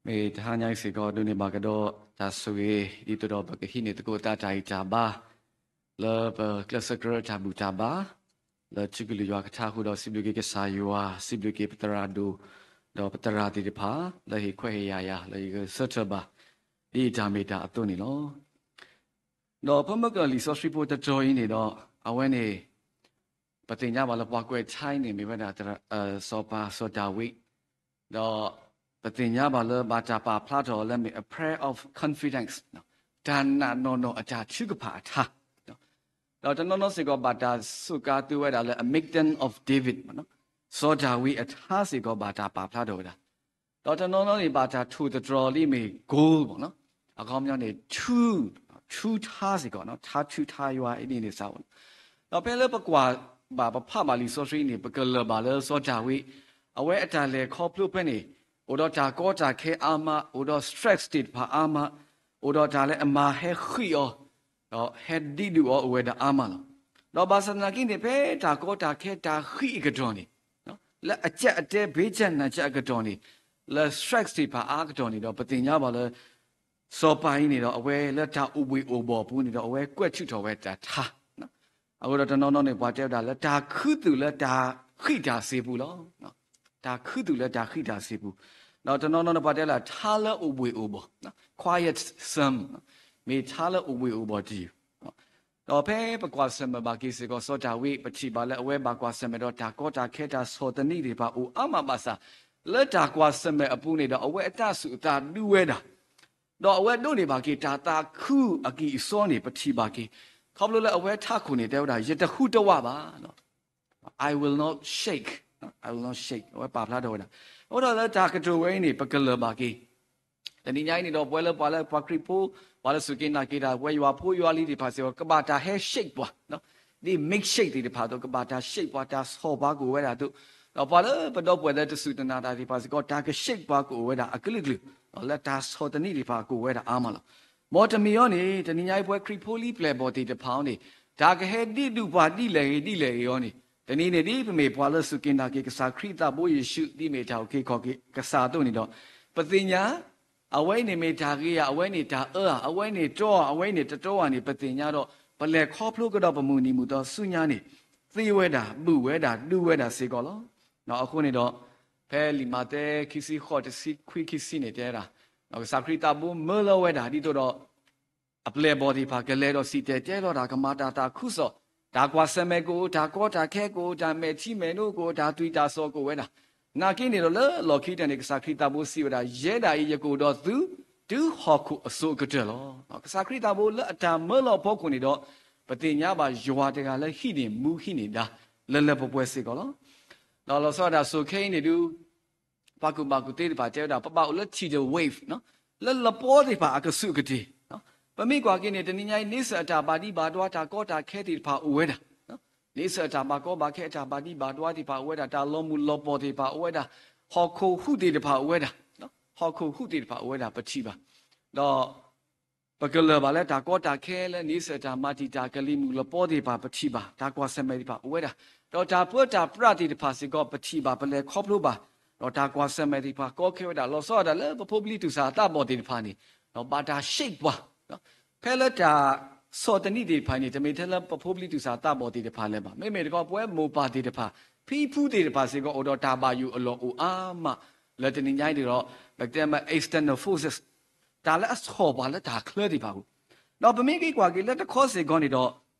မ့ၢ်တဟါညါအံၤစ့ၢ်ကီး ဒိးန့ၢ်ဘၣ်ကဒီးတၢ်ဆိၣ်ဂ့ၤ ဒ်သိးဒီးပကဟံးန့ၢ်သကိးသးတၢ်ဂံၢ်တၢ်ဘါ လၢပကျဲးစၢးကရၢတၢ်ဘူၣ်တၢ်ဘါ လၢထံကလုာ်ယွၤကထါအဃိဒီး စံးဘျုးက့ၤကစၢ်ယွၤ, စံးဘျုးက့ၤပသရၣ်ဒိၣ်, ဒီးပသရၣ်သ့ၣ်တဖၣ် လၢဟ့ၣ်ခွဲးဟ့ၣ်ယာ်ယၤ လၢယဂဲၤဆၢထၢၣ်ဘၣ် ဒ်အတၢ်မ့ၢ်တၢ်အသိးန့ၣ်လီၤ. ဒီးဖဲမၢကလံာ်စီဆှံဖိတတီၤအံၤန့ၣ်ဒီး အဝဲန့ၣ် ပသ့ၣ်ညါဘၣ်လၢပှၤကွဲးထါအံၤန့ၣ် မ့ၢ်ဝဲဒၣ် စီၤပၤစီၤဒၤဝံး, ဒီးပသ့ၣ်ညါဘၣ်လၢဘၣ်တၢ်ပာ်ဖျါထီၣ်လၢမ့ၢ် a prayer of confidence, တၢ်နာ်နီၢ်နီၢ်အတၢ်ထုကဖၣ်အထါ, ဒီးတနီၤနီၤစ့ၢ်ကီးဘၣ်တၢ်စူးကါသုဝဲဒၣ်လၢ a Maiden of David, စီၤဒၤဝံးအထါစ့ၢ်ကီးဘၣ်တၢ်ပာ်ဖျါထီၣ်ဝဲဒၣ် ဒီးတနီၤနီၤန့ၣ် ဘၣ်တၢ်ထိၣ်သတြီၤလံမ့ၢ် gold မ့ၢ်နီၤ, အခီပညီန့ၣ် ထူ, ထူထါစ့ၢ်ကီး, ထါထူထါယွၤအံၤန့ၣ်န့ၣ်စ့ၢ်ကီး, ဒီးဖဲလၢပကွၢ်ဘၣ်ပဖးဘၣ်လံာ်စီဆှံန့ၣ် ပကလၢၤဘၣ်လၢစီၤဒၤဝံး အဝဲအတၢ်လဲၤခီဖျိဖဲန့ၣ် အိၣ်ဒီးတၢ်ကီတၢ်ခဲအါမး, အိၣ်ဒီး stress သ့ၣ်တဖၣ်အါမး, အိၣ်ဒီးတၢ်လၢအမၤဟဲဃံးအီၤ ဒီးဟဲဒံးဒုးအီၤအိၣ်ဝဲဒၣ်အါမးလီၤ. ဒီးဘၣ်ဆၣ်သနာ်က့န့ၣ် ဖဲတၢ်ကီတၢ်ခဲတၢ်ဃံးအကတီၢ်န့ၣ်, လၢအကျပ်အတည်း ဘၣ်ဆၣ်နာ်က့အကတီၢ်န့ၣ်, လၢ stress သ့ၣ်တဖၣ်အါအကတီၢ်န့ၣ်ဒီး ပသ့ၣ်ညါဘၣ်လၢ စီၤပၤအံၤန့ၣ်ဒီး အဝဲလၢတၢ်အိၣ်ဘှံးအိၣ်ဘှီၣ်အပူၤန့ၣ်ဒီး အဝဲကွဲးထုးထီၣ်ဝဲတၢ်ထါ အဃိဒီးတနီၤနီၤန့ၣ် ပှၤတဲဝဲဒၣ်လၢတၢ်ခူသူၣ်လၢတၢ်ဃံးတၢ်စ့ၤပူၤလီၤ. တၢ်ခူသူၣ်လၢတၢ်ဃံးတၢ်စ့ၤပူၤ, ဒီးတနီၤနီၤန့ၣ်ပှၤတဲလၢထါလၢအိၣ်ဘှံးအိၣ်ဘှီၣ်, quiet psalm, မ့ၢ်ထါလၢအိၣ်ဘှံးအိၣ်ဘှီၣ်တယုၢ် ဒီးဖဲပကွၢ်ဆၢၣ်မဲာ်ဘၣ်က့ၤစ့ၢ်ကီး စီၤဒၤဝံး ပထံၣ်ဘၣ်လၢအဝဲဘၣ်ကွၢ်ဆၢၣ်မဲာ်ဒီးတၢ်ကီတၢ်ခဲတၢ်ဆီၣ်သနံးသ့ၣ်တဖၣ်အိၣ်အါမးဘၣ်ဆၣ်, လၢတၢ်ကွၢ်ဆၢၣ်မဲာ်အပူၤန့ၣ်ဒီး အဝဲအတၢ်စူၢ်အသးဒူဝဲဒၣ် ဒီးအဝဲဒိးန့ၢ်ဘၣ်က့ၤတၢ်သးခုအကံၢ်အစီန့ၣ် ပထံၣ်ဘၣ်က့ၤ, ခီဖျိလၢအဝဲထးခိၣ်န့ၣ် တဲဝဲဒၣ် ယတဟူးတဝးဘၣ် I will not shake, I will not shake အဝဲပာ်ဖျါထီၣ်ဝဲဒၣ်. အဃိဒီးလၢတၢ်ကတိၤဝဲအံၤန့ၣ် ပကလၢၤဘၣ်က့ၤ တနံၤညါအံၤန့ၣ်ဒီး ပဝဲလၢပှၤလၢပှၤခရံာ်ဖိ, ပှၤလၢစူၢ်က့ၤနာ်က့ၤတၢ်, ပဝဲယွၤဖိယွၤလံၤသ့ၣ်တဖၣ်စ့ၢ်ကီး ကဘၣ်တၢ်ဟဲ shake ပှၤ, ဒ် milkshake သ့ၣ်တဖၣ်အသိး ကဘၣ်တၢ် shake ပှၤ, တၢ်ဆီၣ်ပှၤကအိၣ်ဝဲဒၣ်အသိး, ဒီးပှၤလၢပဒီပုၢ်ဝဲၢ်လၢတစူၢ်တနာ်တၢ်သ့ၣ်တဖၣ်စ့ၢ်ကီး တၢ်က shake ပှၤကအိၣ်ဝဲဒၣ်အကလုာ်ကလုာ်, ဒီးလၢတၢ်ဆီၣ်သနံးသ့ၣ်တဖၣ်ကအိၣ်ဝဲဒၣ်အါမးလီၤ. မ်တမံၤအံၤန့ၣ် တနံၤညါအံၤပဝဲခရံာ်ဖိလံပျဲၢ်ဘီၣ်သ့ၣ်တဖၣ်အံၤန့ၣ် တၢ်ကဟဲဒံးဒုးပှၤဒ်လဲၣ်ဂ့ၤဒ်လဲၣ်ဂ့ၤအံၤန့ၣ်, တနံၤန့ၣ်ဒ်ပမ့ၢ်ပှၤလၢစူၢ်က့ၤနာ်က့ၤကစၢ်ခရံာ်သးဘိယ့ၣ်ၡူး ဒ်မ့ၢ်တၢ်အုၣ်က့ၤခီၣ်က့ၤကစၢ်အသိးန့ၣ်ဒီး, ပသ့ၣ်ညါ အဝဲအံၤန့ၣ်မ့ၢ်တၢ်ဂ့ၤဧါ, အဝဲန့ၣ်တၢ်အၢဧါ, အဝဲန့ၣ်တီဧါ, အဝဲန့ၣ်တတီဧါန့ၣ် ပသ့ၣ်ညါဒီး ပလဲၤခီဖျိကဒီးပမုၢ်နံၤမုၢ်သီဆူညါန့ၣ် သ့ဝဲဒၣ် ဘူးဝဲဒၣ်ဒူဝဲဒၣ်စ့ၢ်ကီးလီၤ. အဃိန့ၣ်ဒီး ဖဲလံာ်မးသဲခံဆံဃိး တဆံခွံ ခံဆံန့ၣ် တဲဝဲဒၣ် ကစၢ်ခရံာ်သးဘိမၢလီၤဝဲဒၣ် ဒ်သိးဒီး အပျဲၢ်ဘီၣ်သ့ၣ်တဖၣ်ကလဲၤဒီးစံၣ်တဲၤတဲလီၤတၢ် ကမၤတၢ်သးခုကစီၣ်, တၢ်ကွၢ်ဆၢၣ်မဲာ်ကအိၣ်, တၢ်ကီတၢ်ခဲကအိၣ်, တၢ်မဲာ်ထံမဲာ်နိကအိၣ်, တၢ်သွံၣ်တၢ်စီၣ်ကအိၣ်ဝဲဒၣ်. နာ်က့န့ၣ်ဒီး လၢလီၢ်ခံကတၢၢ်န့ၣ် ကစၢ်ခရံာ်သးဘိစံးဝဲဒၣ် ယဲဒၣ်အံၤ ယကအိၣ်ဒီးသု တုၤဟီၣ်ခိၣ်အစိၤအကတၢၢ်လီၤ. ကစၢ်ခရံာ်သးဘိလၢအတၢ်မၢလီၤအဖီခိၣ်န့ၣ်ဒီး ပသ့ၣ်ညါဘၣ်ယွၤတဂၤလၢဟံးန့ၢ်မူဟံးန့ၢ်ဒါ လၢလၢပှဲၤပှဲၤစ့ၢ်ကီးလီၤ. ဒီးလီၤဆီဒၣ်တၢ်ဆိၣ်ခဲအံၤန့ၣ်ဒုး ပှၤကူၣ်ဘၣ်ကူၣ်သ့သ့ၣ်တဖၣ်တဲဝဲဒၣ် ပဘၣ်အိၣ်လၢ tidal wave လၢလပီသ့ၣ်တဖၣ်အကဆူးအကတ့ၢ်. ပမ့ၢ်ကွၢ်က့ၤန့ၣ် တနံၤညါအံၤ န့ဆၢၣ်အတၢ်ဘၣ်ဒံးဘၣ်ဒွါ တၢ်ကီတၢ်ခဲသ့ၣ်တဖၣ်အိၣ်ဝဲဒၣ်, န့ဆၢၣ်အတၢ်ဘၣ်ကီဘၣ်ခဲ အတၢ်ဘၣ်ဒံးဘၣ်ဒွါသ့ၣ်တဖၣ်အိၣ်ဝဲဒၣ်, တၢ်လီၤမုၢ်လီၤပီၢ်သ့ၣ်တဖၣ်အိၣ်ဝဲဒၣ်, ဟီၣ်ခိၣ်ဟူးသ့ၣ်တဖၣ်အိၣ်ဝဲဒၣ်, ဟီၣ်ခိၣ်ဟူးသ့ၣ်တဖၣ်အိၣ်ဝဲဒၣ် ပထံၣ်ဘၣ်. ဒီး ပကလၢၤဘၣ်လၢတၢ်ကီတၢ်ခဲလၢ န့ဆၢၣ်တၢ်မၤတံာ်တာ် ကလံၤမုၢ်လပီသ့ၣ်တဖၣ် ပထံၣ်ဘၣ်, တၢ်ကွၢ်ဆၢၣ်မဲာ်သ့ၣ်တဖၣ်အိၣ်ဝဲဒၣ်, ဒီးတၢ်ပၢတၢ်ပြးသ့ၣ်တဖၣ်စ့ၢ်ကီး ပထံၣ်ဘၣ် ပလဲၤခီဖျိဘၣ်, ဒီးတၢ်ကွၢ်ဆၢၣ်မဲာ်သ့ၣ်တဖၣ်ကီခဲဝဲဒၣ်, လီၤဆီဒၣ်တၢ်လၢပဖိပလံၤသူၣ်စၢ်သးဘီၣ်သ့ၣ်တဖၣ်န့ၣ် ဒီးဘၣ်တၢ် shake ပှၤ ဖဲလၢတၢ်ဆီၣ်သနံးသ့ၣ်တဖၣ်န့ၣ် တမ့ၢ်ထဲလၢပဖိပလံၤသူၣ်စၢ်သးဘီၣ်သ့ၣ်တဖၣ်လၢၤဘၣ်. မ့မ့ၢ်တခီ ပဝဲမိၢ်ပၢ်သ့ၣ်တဖၣ် ဖံဖုသ့ၣ်တဖၣ်စ့ၢ်ကီး အိၣ်ဒီးတၢ်ဘၣ်ယိၣ်အလီၢ်အိၣ်အါမး, လၢတနံၤညါအံၤန့ၣ်ဒီး ပကတဲမ့ၢ် external forces တၢ်လၢအဆီၣ်ပှၤလၢတၢ်ချၢသ့ၣ်တဖၣ်အပူၤ, ဒီးပမ့ၢ်က့ၤကွၢ်က့ၤလၢတခီစ့ၢ်ကီးန့ၣ်ဒီး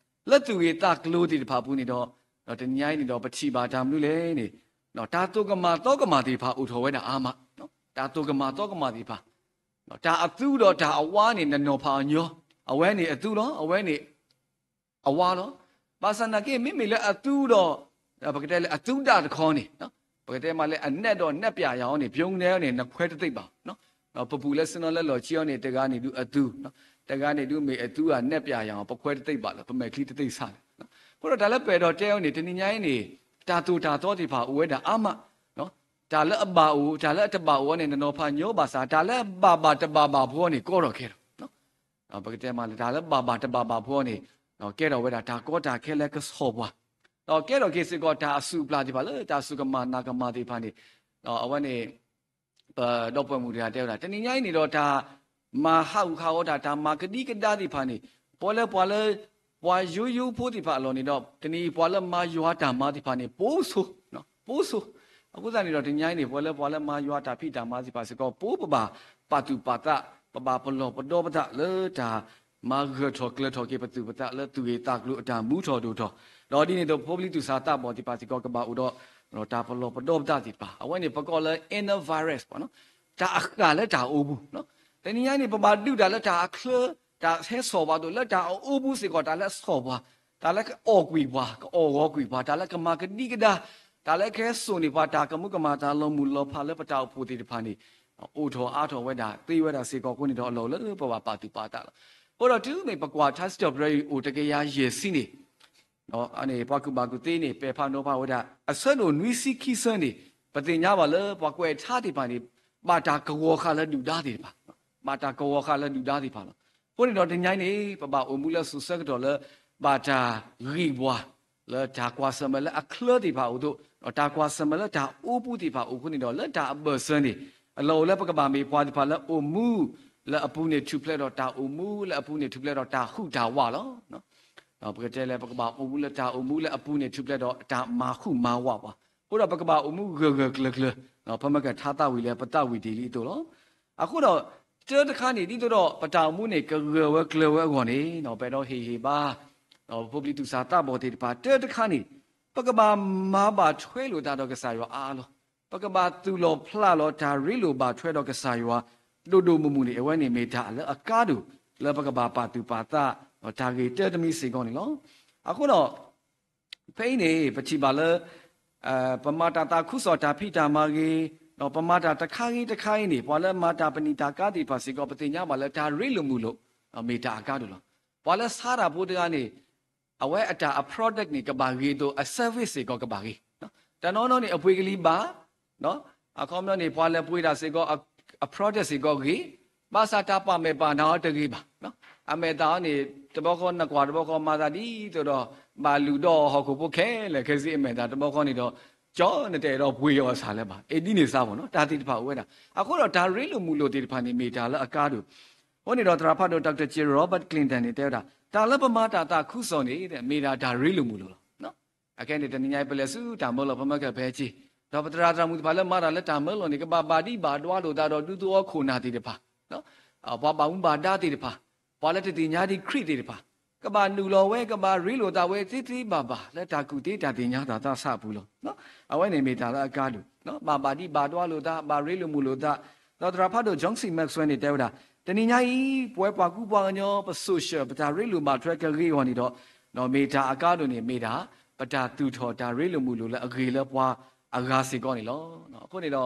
လၢသူၣ်ဂ့ၢ်သးကျိၤသ့ၣ်တဖၣ်အပူၤန့ၣ်ဒီး, ဒီးတနံၤညါအံၤန့ၣ်ဒီး ပထံၣ်ဘၣ်တၢ်မနုၤလဲၣ်န့ၣ်, တၢ်သိၣ်ကမၣ်သီကမၣ်သ့ၣ်တဖၣ်အိၣ်ထီၣ်ဝဲဒၣ်အါမး, တၢ်သိၣ်ကမၣ်သီကမၣ်သ့ၣ်တဖၣ် တၢ်အသူဒီးတၢ်အဝါန့ၣ် နနီၤဖးအညီ, အဝဲန့ၣ်အသူလီၤ, အဝဲန့ၣ် အဝါလီၤ. ဘၣ်ဆၣ်နာ်က့ မ့မ့ၢ်လၢအသူဒီး ပကတဲလၢအသူဒၣ်တခီန့ၣ်, ပကတဲမးလၢအနဲၣ်ဒီးနဲၣ်ပျးယၤအီၤန့ၣ် ပျိန့ၣ်န့ၣ် နခွဲးတသ့ဘၣ်. ပပူၤလၢဆ့ၣ်နီၤလၢလီၢ်ခံအီၤန့ၣ် တဂၤန့ၣ်ဒုးအသူ, တဂၤန့ၣ်ဒုးမ့ၢ်အသူဧါနဲၣ်ပျးယၤအီၤ ပခွဲးတသ့ဘၣ်လၢ ပမဲာ်ချံတသ့ဆးလၢၤ. အဃိဒီးတၢ်လၢပအဲၣ်ဒိးတဲအီၤန့ၣ် တနံၤညါအံၤန့ၣ် တၢ်သိၣ်တၢ်သီသ့ၣ်တဖၣ်အိၣ်ဝဲဒၣ်အါမး, တၢ်လၢအဘၣ်အိၣ် တၢ်လၢအတဘၣ်အိၣ်အီၤန့ၣ် နနီၤဖးညီဘၣ်ဆၣ် တၢ်လၢအဘၣ်ဘၣ်တဘၣ်ဘၣ်ဖိအီၤန့ၣ် ကီထီၣ်ခဲလၢာ် ပကတဲမးလၢ တၢ်လၢဘၣ်ဘၣ်တဘၣ်ဘၣ်ဖိအီၤန့ၣ် ကဲထီၣ်ဝဲဒၣ်တၢ်ကီတၢ်ခဲလၢကဆီၣ်ပှၤ, ဒီးကဲထီၣ်က့ၤစ့ၢ်ကီးတၢ်အစုၣ်အပျၢ်သ့ၣ်တဖၣ်လၢတၢ်စူၢ်ကမၣ်နာ်ကမၣ်သ့ၣ်တဖၣ်န့ၣ်, အဝဲန့ၣ် ဒီပုၢ်ဝဲၢ်မုၣ်တဂၤတဲဝဲဒၣ် တနံၤညါအံၤန့ၣ်ဒီးတၢ်မၤဟးဂူာ်ဟးဂီၤတၢ် တၢ်မၤကဒံကဒါသ့ၣ်တဖၣ်န့ၣ် ပဝဲလၢပှၤလၢ ပှၤယိယိဖိသ့ၣ်တဖၣ်အလီၢ်န့ၣ်ဒီး တနံၤအံၤပှၤလၢမၤယွၤတၢ်မၤသ့ၣ်တဖၣ်န့ၣ် ပိစိၤ ပိစိၤ. အဃိသတးန့ၣ်ဒီးတနံၤညါအံၤန့ၣ် ပဝဲလၢပှၤလၢမၤယွၤတၢ်ဖံးတၢ်မၤသ့ၣ်တဖၣ်စ့ၢ်ကီး ပိပဘၣ်ပာ်သူၣ်ပာ်သး ပဘၣ်ပလီၢ်ပဒီပသးလၢတၢ်မၤဂၢၢ်ထီၣ်ကျၢၤထီၣ်က့ၤပသူၣ်ပသးလၢသူၣ်ဂ့ၢ်သးကျိၤအတၢ်မူထီၣ်ဒိၣ်ထီၣ်, ဒီးဒ်န့ၣ်အသိး ဖိပလံသူၣ်စၢ်သးဘီၣ်သ့ၣ်တဖၣ်စ့ၢ်ကီးကဘၣ်အိၣ်ဒီး တၢ်ပလီၢ်ပဒီပသးသ့ၣ်တဖၣ် အဝဲန့ၣ်ပကိးလၢ inner virus တၢ်အဃၣ်လၢတၢ်အအိပူၤ, တနံၤညါန့ၣ် ပဘၣ်ဒုးတၢ်လၢတၢ်အချၢ တၢ်ဟဲဆီၣ်ပှၤအသိး လၢတၢ်အအိပူၤစ့ၢ်ကီး တၢ်လၢအဆီၣ်ပှၤ, တၢ်လၢကအီၣ်ကွံာ်ပှၤ ကအီၣ်ဂီၤကွံာ်ပှၤ တၢ်လၢကမၤကဒံကဒါ တၢ်လၢကဟဲစိာ်န့ၢ်ပှၤတၢ်ကမူကမၣ် တၢ်လီၤမုၢ်လီၤဖးလၢပတၢ်အိၣ်ဖှိၣ်သ့ၣ်တဖၣ်န့ၣ် အိၣ်ထီၣ်အါထီၣ်ဝဲဒၣ် သ့ဝဲဒၣ်စ့ၢ်ကီးအဃိန့ၣ်ဒီး အလီၢ်အိၣ်လၢပဘၣ်ပာ်သူၣ်ပာ်သးလီၤ. အဃိဒီးတုၤမ့ၢ်ပကွၢ်ထါစံးထီၣ်ပတြၢၤအံၤအိၣ်တကယၤယဲၢ်ဆံန့ၣ် ပှၤကူၣ်ဘၣ်ကူၣ်သ့န့ၣ် ပဲာ်ဖးနီၤဖးဝဲဒၣ် အဆၢဒိၣ်နွံဆံခံဆၢန့ၣ် ပသ့ၣ်ညါဘၣ်လၢပှၤကွဲးထါသ့ၣ်တဖၣ်န့ၣ် ဘၣ်တၢ်ကဝီၤဃာ်လၢဒုၣ်ဒါသ့ၣ်တဖၣ်, ဘၣ်တၢ်ကဝီၤဃာ်လၢဒုၣ်ဒါသ့ၣ်တဖၣ်လီၤ. အဃိန့ၣ်ဒီးတနံၤညါအံၤန့ၣ် ပဘၣ်အိၣ်မူလၢစိၤဆၢကတီၢ်လၢ ဘၣ်တၢ်ဂံၢ်ပှၤ လၢတၢ်ကွၢ်ဆၢၣ်မဲာ်လၢအချၢသ့ၣ်တဖၣ်အိၣ်အသိး ဒီးတၢ်ကွၢ်ဆၢၣ်မဲာ်လၢတၢ်အိပူၤသ့ၣ်တဖၣ်အိၣ်အဃိန့ၣ်ဒီး လၢတၢ်အဘၢၣ်စၢၤန့ၣ် အလီၢ်အိၣ်လၢပကဘၣ်မ့ၢ်ပှၤသ့ၣ်တဖၣ်လၢအိၣ်မူ လၢအပူၤန့ၣ်ထူၣ်ဖျဲးဒီးတၢ်အိၣ်မူ လၢအပူၤန့ၣ်ထူၣ်ဖျဲးဒီးတၢ်ဟူးတၢ်ဝးလီၤ. ပကတဲလၢပကဘၣ်အိၣ်မူလၢတၢ်အိၣ်မူလၢအပူၤန့ၣ်ထူၣ်ဖျဲးဒီးတၢ်မၤဟူးမၤဝးပှၤ, အဃိဒီးပကဘၣ်အိၣ်မူဂၢၢ်ဂၢၢ်ကျၢၤကျၢၤ, ဖဲမ့ၢ်ကထါသးဝံၣ်လၢပသးဝံၣ်တ့ၢ်လံအသိးလီၤ. အဃိဒီး တၢတခါန့ၣ် ဒ်သိးဒီးပတၢ်အိၣ်မူန့ၣ် ကဂၢၢ်ဝဲကျၢၤဝဲအဂီၢ်န့ၣ် ပအဲၣ်ဒိးဟ့ၣ်ဂံၢ်ဘါ ဒီးဖိပလံသူၣ်စၢ်သးဘီၣ်သ့ၣ်တဖၣ် တၢတခါန့ၣ် ပကဘၣ်မၤဘၣ်ထွဲလိာ်သးဒီးကစၢ်ယွၤအါအါလီၤ. ပကဘၣ်သူၣ်လီၤဖျးလီၤတၢ်ရ့လိာ်ဘၣ်ထွဲဒီးကစၢ်ယွၤ ဒိၣ်ဒိၣ်မုၢ်မုၢ်န့ၣ် အဝဲန့ၣ်မ့ၢ်တၢ်လၢအကါဒိၣ် လၢပကဘၣ်ပာ်သူၣ်ပာ်သး ဒီးတၢ်ဂ့ၢ်တၢတမံၤစ့ၢ်ကီးန့ၣ်လီၤ. အဃိဒီး ဖဲအံၤန့ၣ် ပထံၣ်ဘၣ်လၢ ပမၤတၢ်သးခုကစီၣ်တၢ်ဖံးတၢ်မၤဂ့ၤ, ဒီးပမၤတၢ်တခါဂ့ၤတခါဂ့ၤန့ၣ် ပှၤလၢမၤတၢ်ပနံာ်တၢ်ကါသ့ၣ်တဖၣ်စ့ၢ်ကီး ပသ့ၣ်ညါဘၣ်လၢတၢ်ရ့လိာ်မုာ်လိာ် မ့ၢ်တၢ်အကါဒိၣ်လီၤ. ပှၤလၢဆါတၢ်ဖိတဂၤန့ၣ် အဝဲအတၢ်အ product န့ၣ် ကဘၣ်ဂ့ၤအသိး အ service စ့ၢ်ကီးကဘၣ်ဂ့ၤ, တနီၤနီၤန့ၣ် အပှ့ၤကလံၤဘၣ် အခီပညီန့ၣ် ပှၤလဲၤပှ့ၤတၢ်စ့ၢ်ကီး အ product စ့ၢ်ကီးဂ့ၤ, ဘၣ်ဆၣ်တၢ်ပာ်မဲာ်ပာ်နါအီၤတဂ့ၤဘၣ်. အမဲာ်သၣ်အီၤန့ၣ် တဘျီဃီနကွၢ်တဘျီဃီမၤသးဒ်သိးဒီး ဘၣ်လုၢ်ဒီးဟီၣ်ခိၣ်ဖိခဲလၢာ်ခဲဆ့အမဲာ်သၣ် တဘျီဃီန့ၣ်ဒီး ကၠီနတအဲၣ်ဒိးပှ့ၤအီၤအဆၣ်လၢၤဘၣ်. အ့ၣ်ဒ်န့ၣ်စ့ၢ်ကီးနီၤ တၢ်သ့ၣ်တဖၣ်အိၣ်ဝဲဒၣ်. အဃိဒီးတၢ်ရ့လိာ်မုာ်လိာ်သ့ၣ်တဖၣ်န့ၣ် မ့ၢ်တၢ်လၢအကါဒိၣ်. အဃိန့ၣ်ဒီးသရၣ်ဖးဒိၣ် Doctor J Robert Clinton န့ၣ် တဲဝဲဒၣ် တၢ်လၢပမၤတၢ်သးခုကစီၣ်န့ၣ် မ့ၢ်ဒၣ်တၢ်ရ့လိာ်မုာ်လိာ်လီၤ. အခဲန့ၣ် တနံၤညါအံၤ ပလဲၤဆူတၢ်မၢလီၤ ပမၢကဖဲက့ၤ, ဒီးပသရၣ်သရၣ်မုၣ်တဖၣ်လၢမၤတၢ်လၢတၢ်မၢလီၤန့ၣ် ကဘၣ်ဘၣ်ဒံးဘၣ်ဒွါလိာ်သးဒီးဒူသဝီခိၣ်နၢ်သ့ၣ်တဖၣ်, ပှၤဘၣ်မူဘၣ်ဒါသ့ၣ်တဖၣ်, ပှၤလၢတသ့ၣ်ညါဒံးခရံာ်သ့ၣ်တဖၣ်, ကဘၣ်နုာ်လီၤဝဲ ကဘၣ်ရ့လိာ်သးဝဲသ့သ့ဘၣ်ဘၣ် လၢတၢ်ကူၣ်သ့တၢ်သ့ၣ်ညါတၢ်သးစၢ်အပူၤလီၤ. အဝဲန့ၣ်မ့ၢ်တၢ်လၢအကါဒိၣ်, ဘၣ်ဘၣ်ဒံးဘၣ်ဒွါလိာ်သး ဘၣ်ရ့လိာ်မုာ်လိာ်သး, ဒီးသရၣ်ဖးဒိၣ် John C Maxwell န့ၣ် တဲဝဲဒၣ် တနံၤညါအံၤ ပဝဲပှၤကူပှၤကညီ ပ social ပတၢ်ရ့လိာ်ဘၣ်ထွဲကဂ့ၤအဂီၢ်န့ၣ်ဒီး, ဒီးမ့ၢ်တၢ်အကါဒိၣ်န့ၣ် မ့ၢ်ဒၣ် ပတၢ်သူၣ်ထီၣ်တၢ်ရ့လိာ်မုာ်လိာ်လၢအဂ့ၤလၢပှၤအဂၤစ့ၢ်ကီးန့ၣ်လီၤ. အဃိန့ၣ်ဒီး တဟ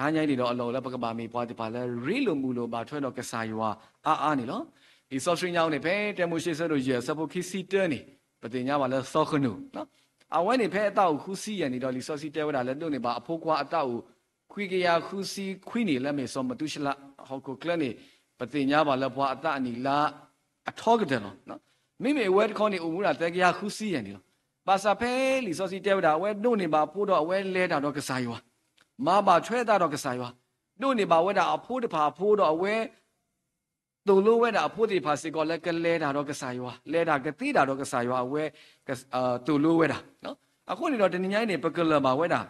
ါညါအံၤန့ၣ်ဒီး အလီၢ်အိၣ်လၢပကဘၣ်မ့ၢ်ပှၤသ့ၣ်တဖၣ်လၢရ့လိာ်မုာ်လိာ်ဘၣ်ထွဲဒီးကစၢ်ယွၤအါအါန့ၣ်လီၤ. လံာ်စီဆှံညါအိၣ်န့ၣ် ဖဲတၢမိၤၡ့အဆၢဒိၣ်ယဲၢ်အဆၢဖိခံဆံတၢန့ၣ် ပသ့ၣ်ညါဘၣ်လၢစီၤဃနိၣ် အဝဲန့ၣ်ဖဲအသးအိၣ်ဃုဆံယဲၢ်န့ၣ်ဒီး လံာ်စီဆှံတဲဝဲဒၣ်လၢဒိးန့ၢ်ဘၣ်အဖိခွါအသးအိၣ် ခွံကယၤဃုဆံခွံနံၣ်လၢမ့ၢ်စီၤမသူၤၡလး ဟီၣ်ခိၣ်ချၢန့ၣ် ပသ့ၣ်ညါဘၣ်လၢပှၤအသးအနံၣ်လါအထီကတၢၢ်လီၤ. မ့မ့ၢ်အဝဲတခီန့ၣ် အိၣ်မူဒၣ်သၢကယၤဃုဆံယဲၢ်န့ၣ်လီၤ. ဘၣ်ဆၣ်ဖဲလံာ်စီဆှံတဲဝဲဒၣ် အဝဲဒိးန့ၢ်ဘၣ်အဖိဒီးအဝဲလဲၤတၢ်ဒီးကစၢ်ယွၤ, မၤဘၣ်ထွဲအသးဒီးကစၢ်ယွၤ, ဒိးန့ၢ်ဘၣ်ဝဲဒၣ်အဖိတဖၣ်အဖိဒီးအဝဲ သိၣ်လိဝဲဒၣ်အဖိသ့ၣ်တဖၣ်စ့ၢ်ကီးလၢကလဲၤတၢ်ဒီးကစၢ်ယွၤ, လဲၤတၢ်ကသ့တၢ်ဒီးကစၢ်ယွၤ အဝဲ သိၣ်လိဝဲဒၣ်. အဃိန့ၣ်ဒီးတနံၤညါအံၤန့ၣ် ပကလၢၤဘၣ်ဝဲဒၣ်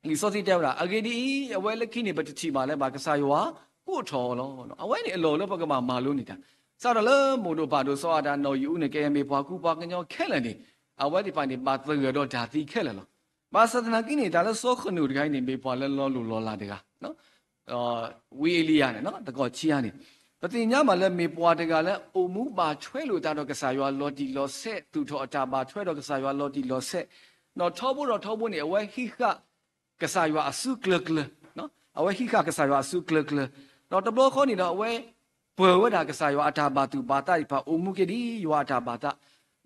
လံာ်စီဆှံတဲဝဲဒၣ် အဂ့ၢ်ဒ်အံၤ, အဝဲလၢခံန့ၣ် ပတထံၣ်ဘၣ်လၢၤဘၣ် ကစၢ်ယွၤကိးထီၣ်အီၤလီၤ. အဝဲန့ၣ်အလီၢ်လၢပကဘၣ်မၤလိန့ၢ်တၢ်, စးထီၣ်လၢမိၢ်ဒိၣ်ပၢ်ဒိၣ်စီၤအၤဒၣ်နီၢ်အံၤအူန့ၣ် ကယဲၢ်မ့ၢ်ပှၤကူပှၤကညီခဲလၢာ်န့ၣ် အဝဲသ့ၣ်တဖၣ်န့ၣ် ဘၣ်သဂၢၢ်ဒီးတၢ်သံခဲလၢာ်လီၤ. ဘၣ်ဆၣ်သနာ်က့န့ၣ် တၢ်လၢစီၤဃနိၣ်တဂၤအံၤန့ၣ် မ့ၢ်ပှၤလၢလီၤလိၢ်လီၤလးတဂၤ ဝံအ့လံယၤန့ၣ် သကိးဆံးအါန့ၣ် ပသ့ၣ်ညါဘၣ်လၢမ့ၢ်ပှၤတဂၤလၢအိၣ်မူဘၣ်ထွဲလိာ်သးဒီးကစၢ်ယွၤလီၤတံၢ်လီၤဆဲး သူၣ်ထီၣ်အတၢ်ဘၣ်ထွဲဒီးကစၢ်ယွၤလီၤတံၢ်လီၤဆဲး, ဒီးထီဘိဒီးထီဘိန့ၣ် အဝဲဟံးဃာ်ကစၢ်ယွၤအစုကျၢၤကျၢၤ, အဝဲဟံးဃာ်ကစၢ်ယွၤအစုကျၢၤကျၢၤ, ဒီးတဘျီဃီန့ၣ်ဒီးအဝဲ ပၢၤဝဲဒၣ်ကစၢ်ယွၤအတၢ်ဘၣ်သူၣ်ဘၣ်သးသ့ၣ်တဖၣ် အိၣ်မူက့ၤဒ်ယွၤအတၢ်ဘၣ်သး,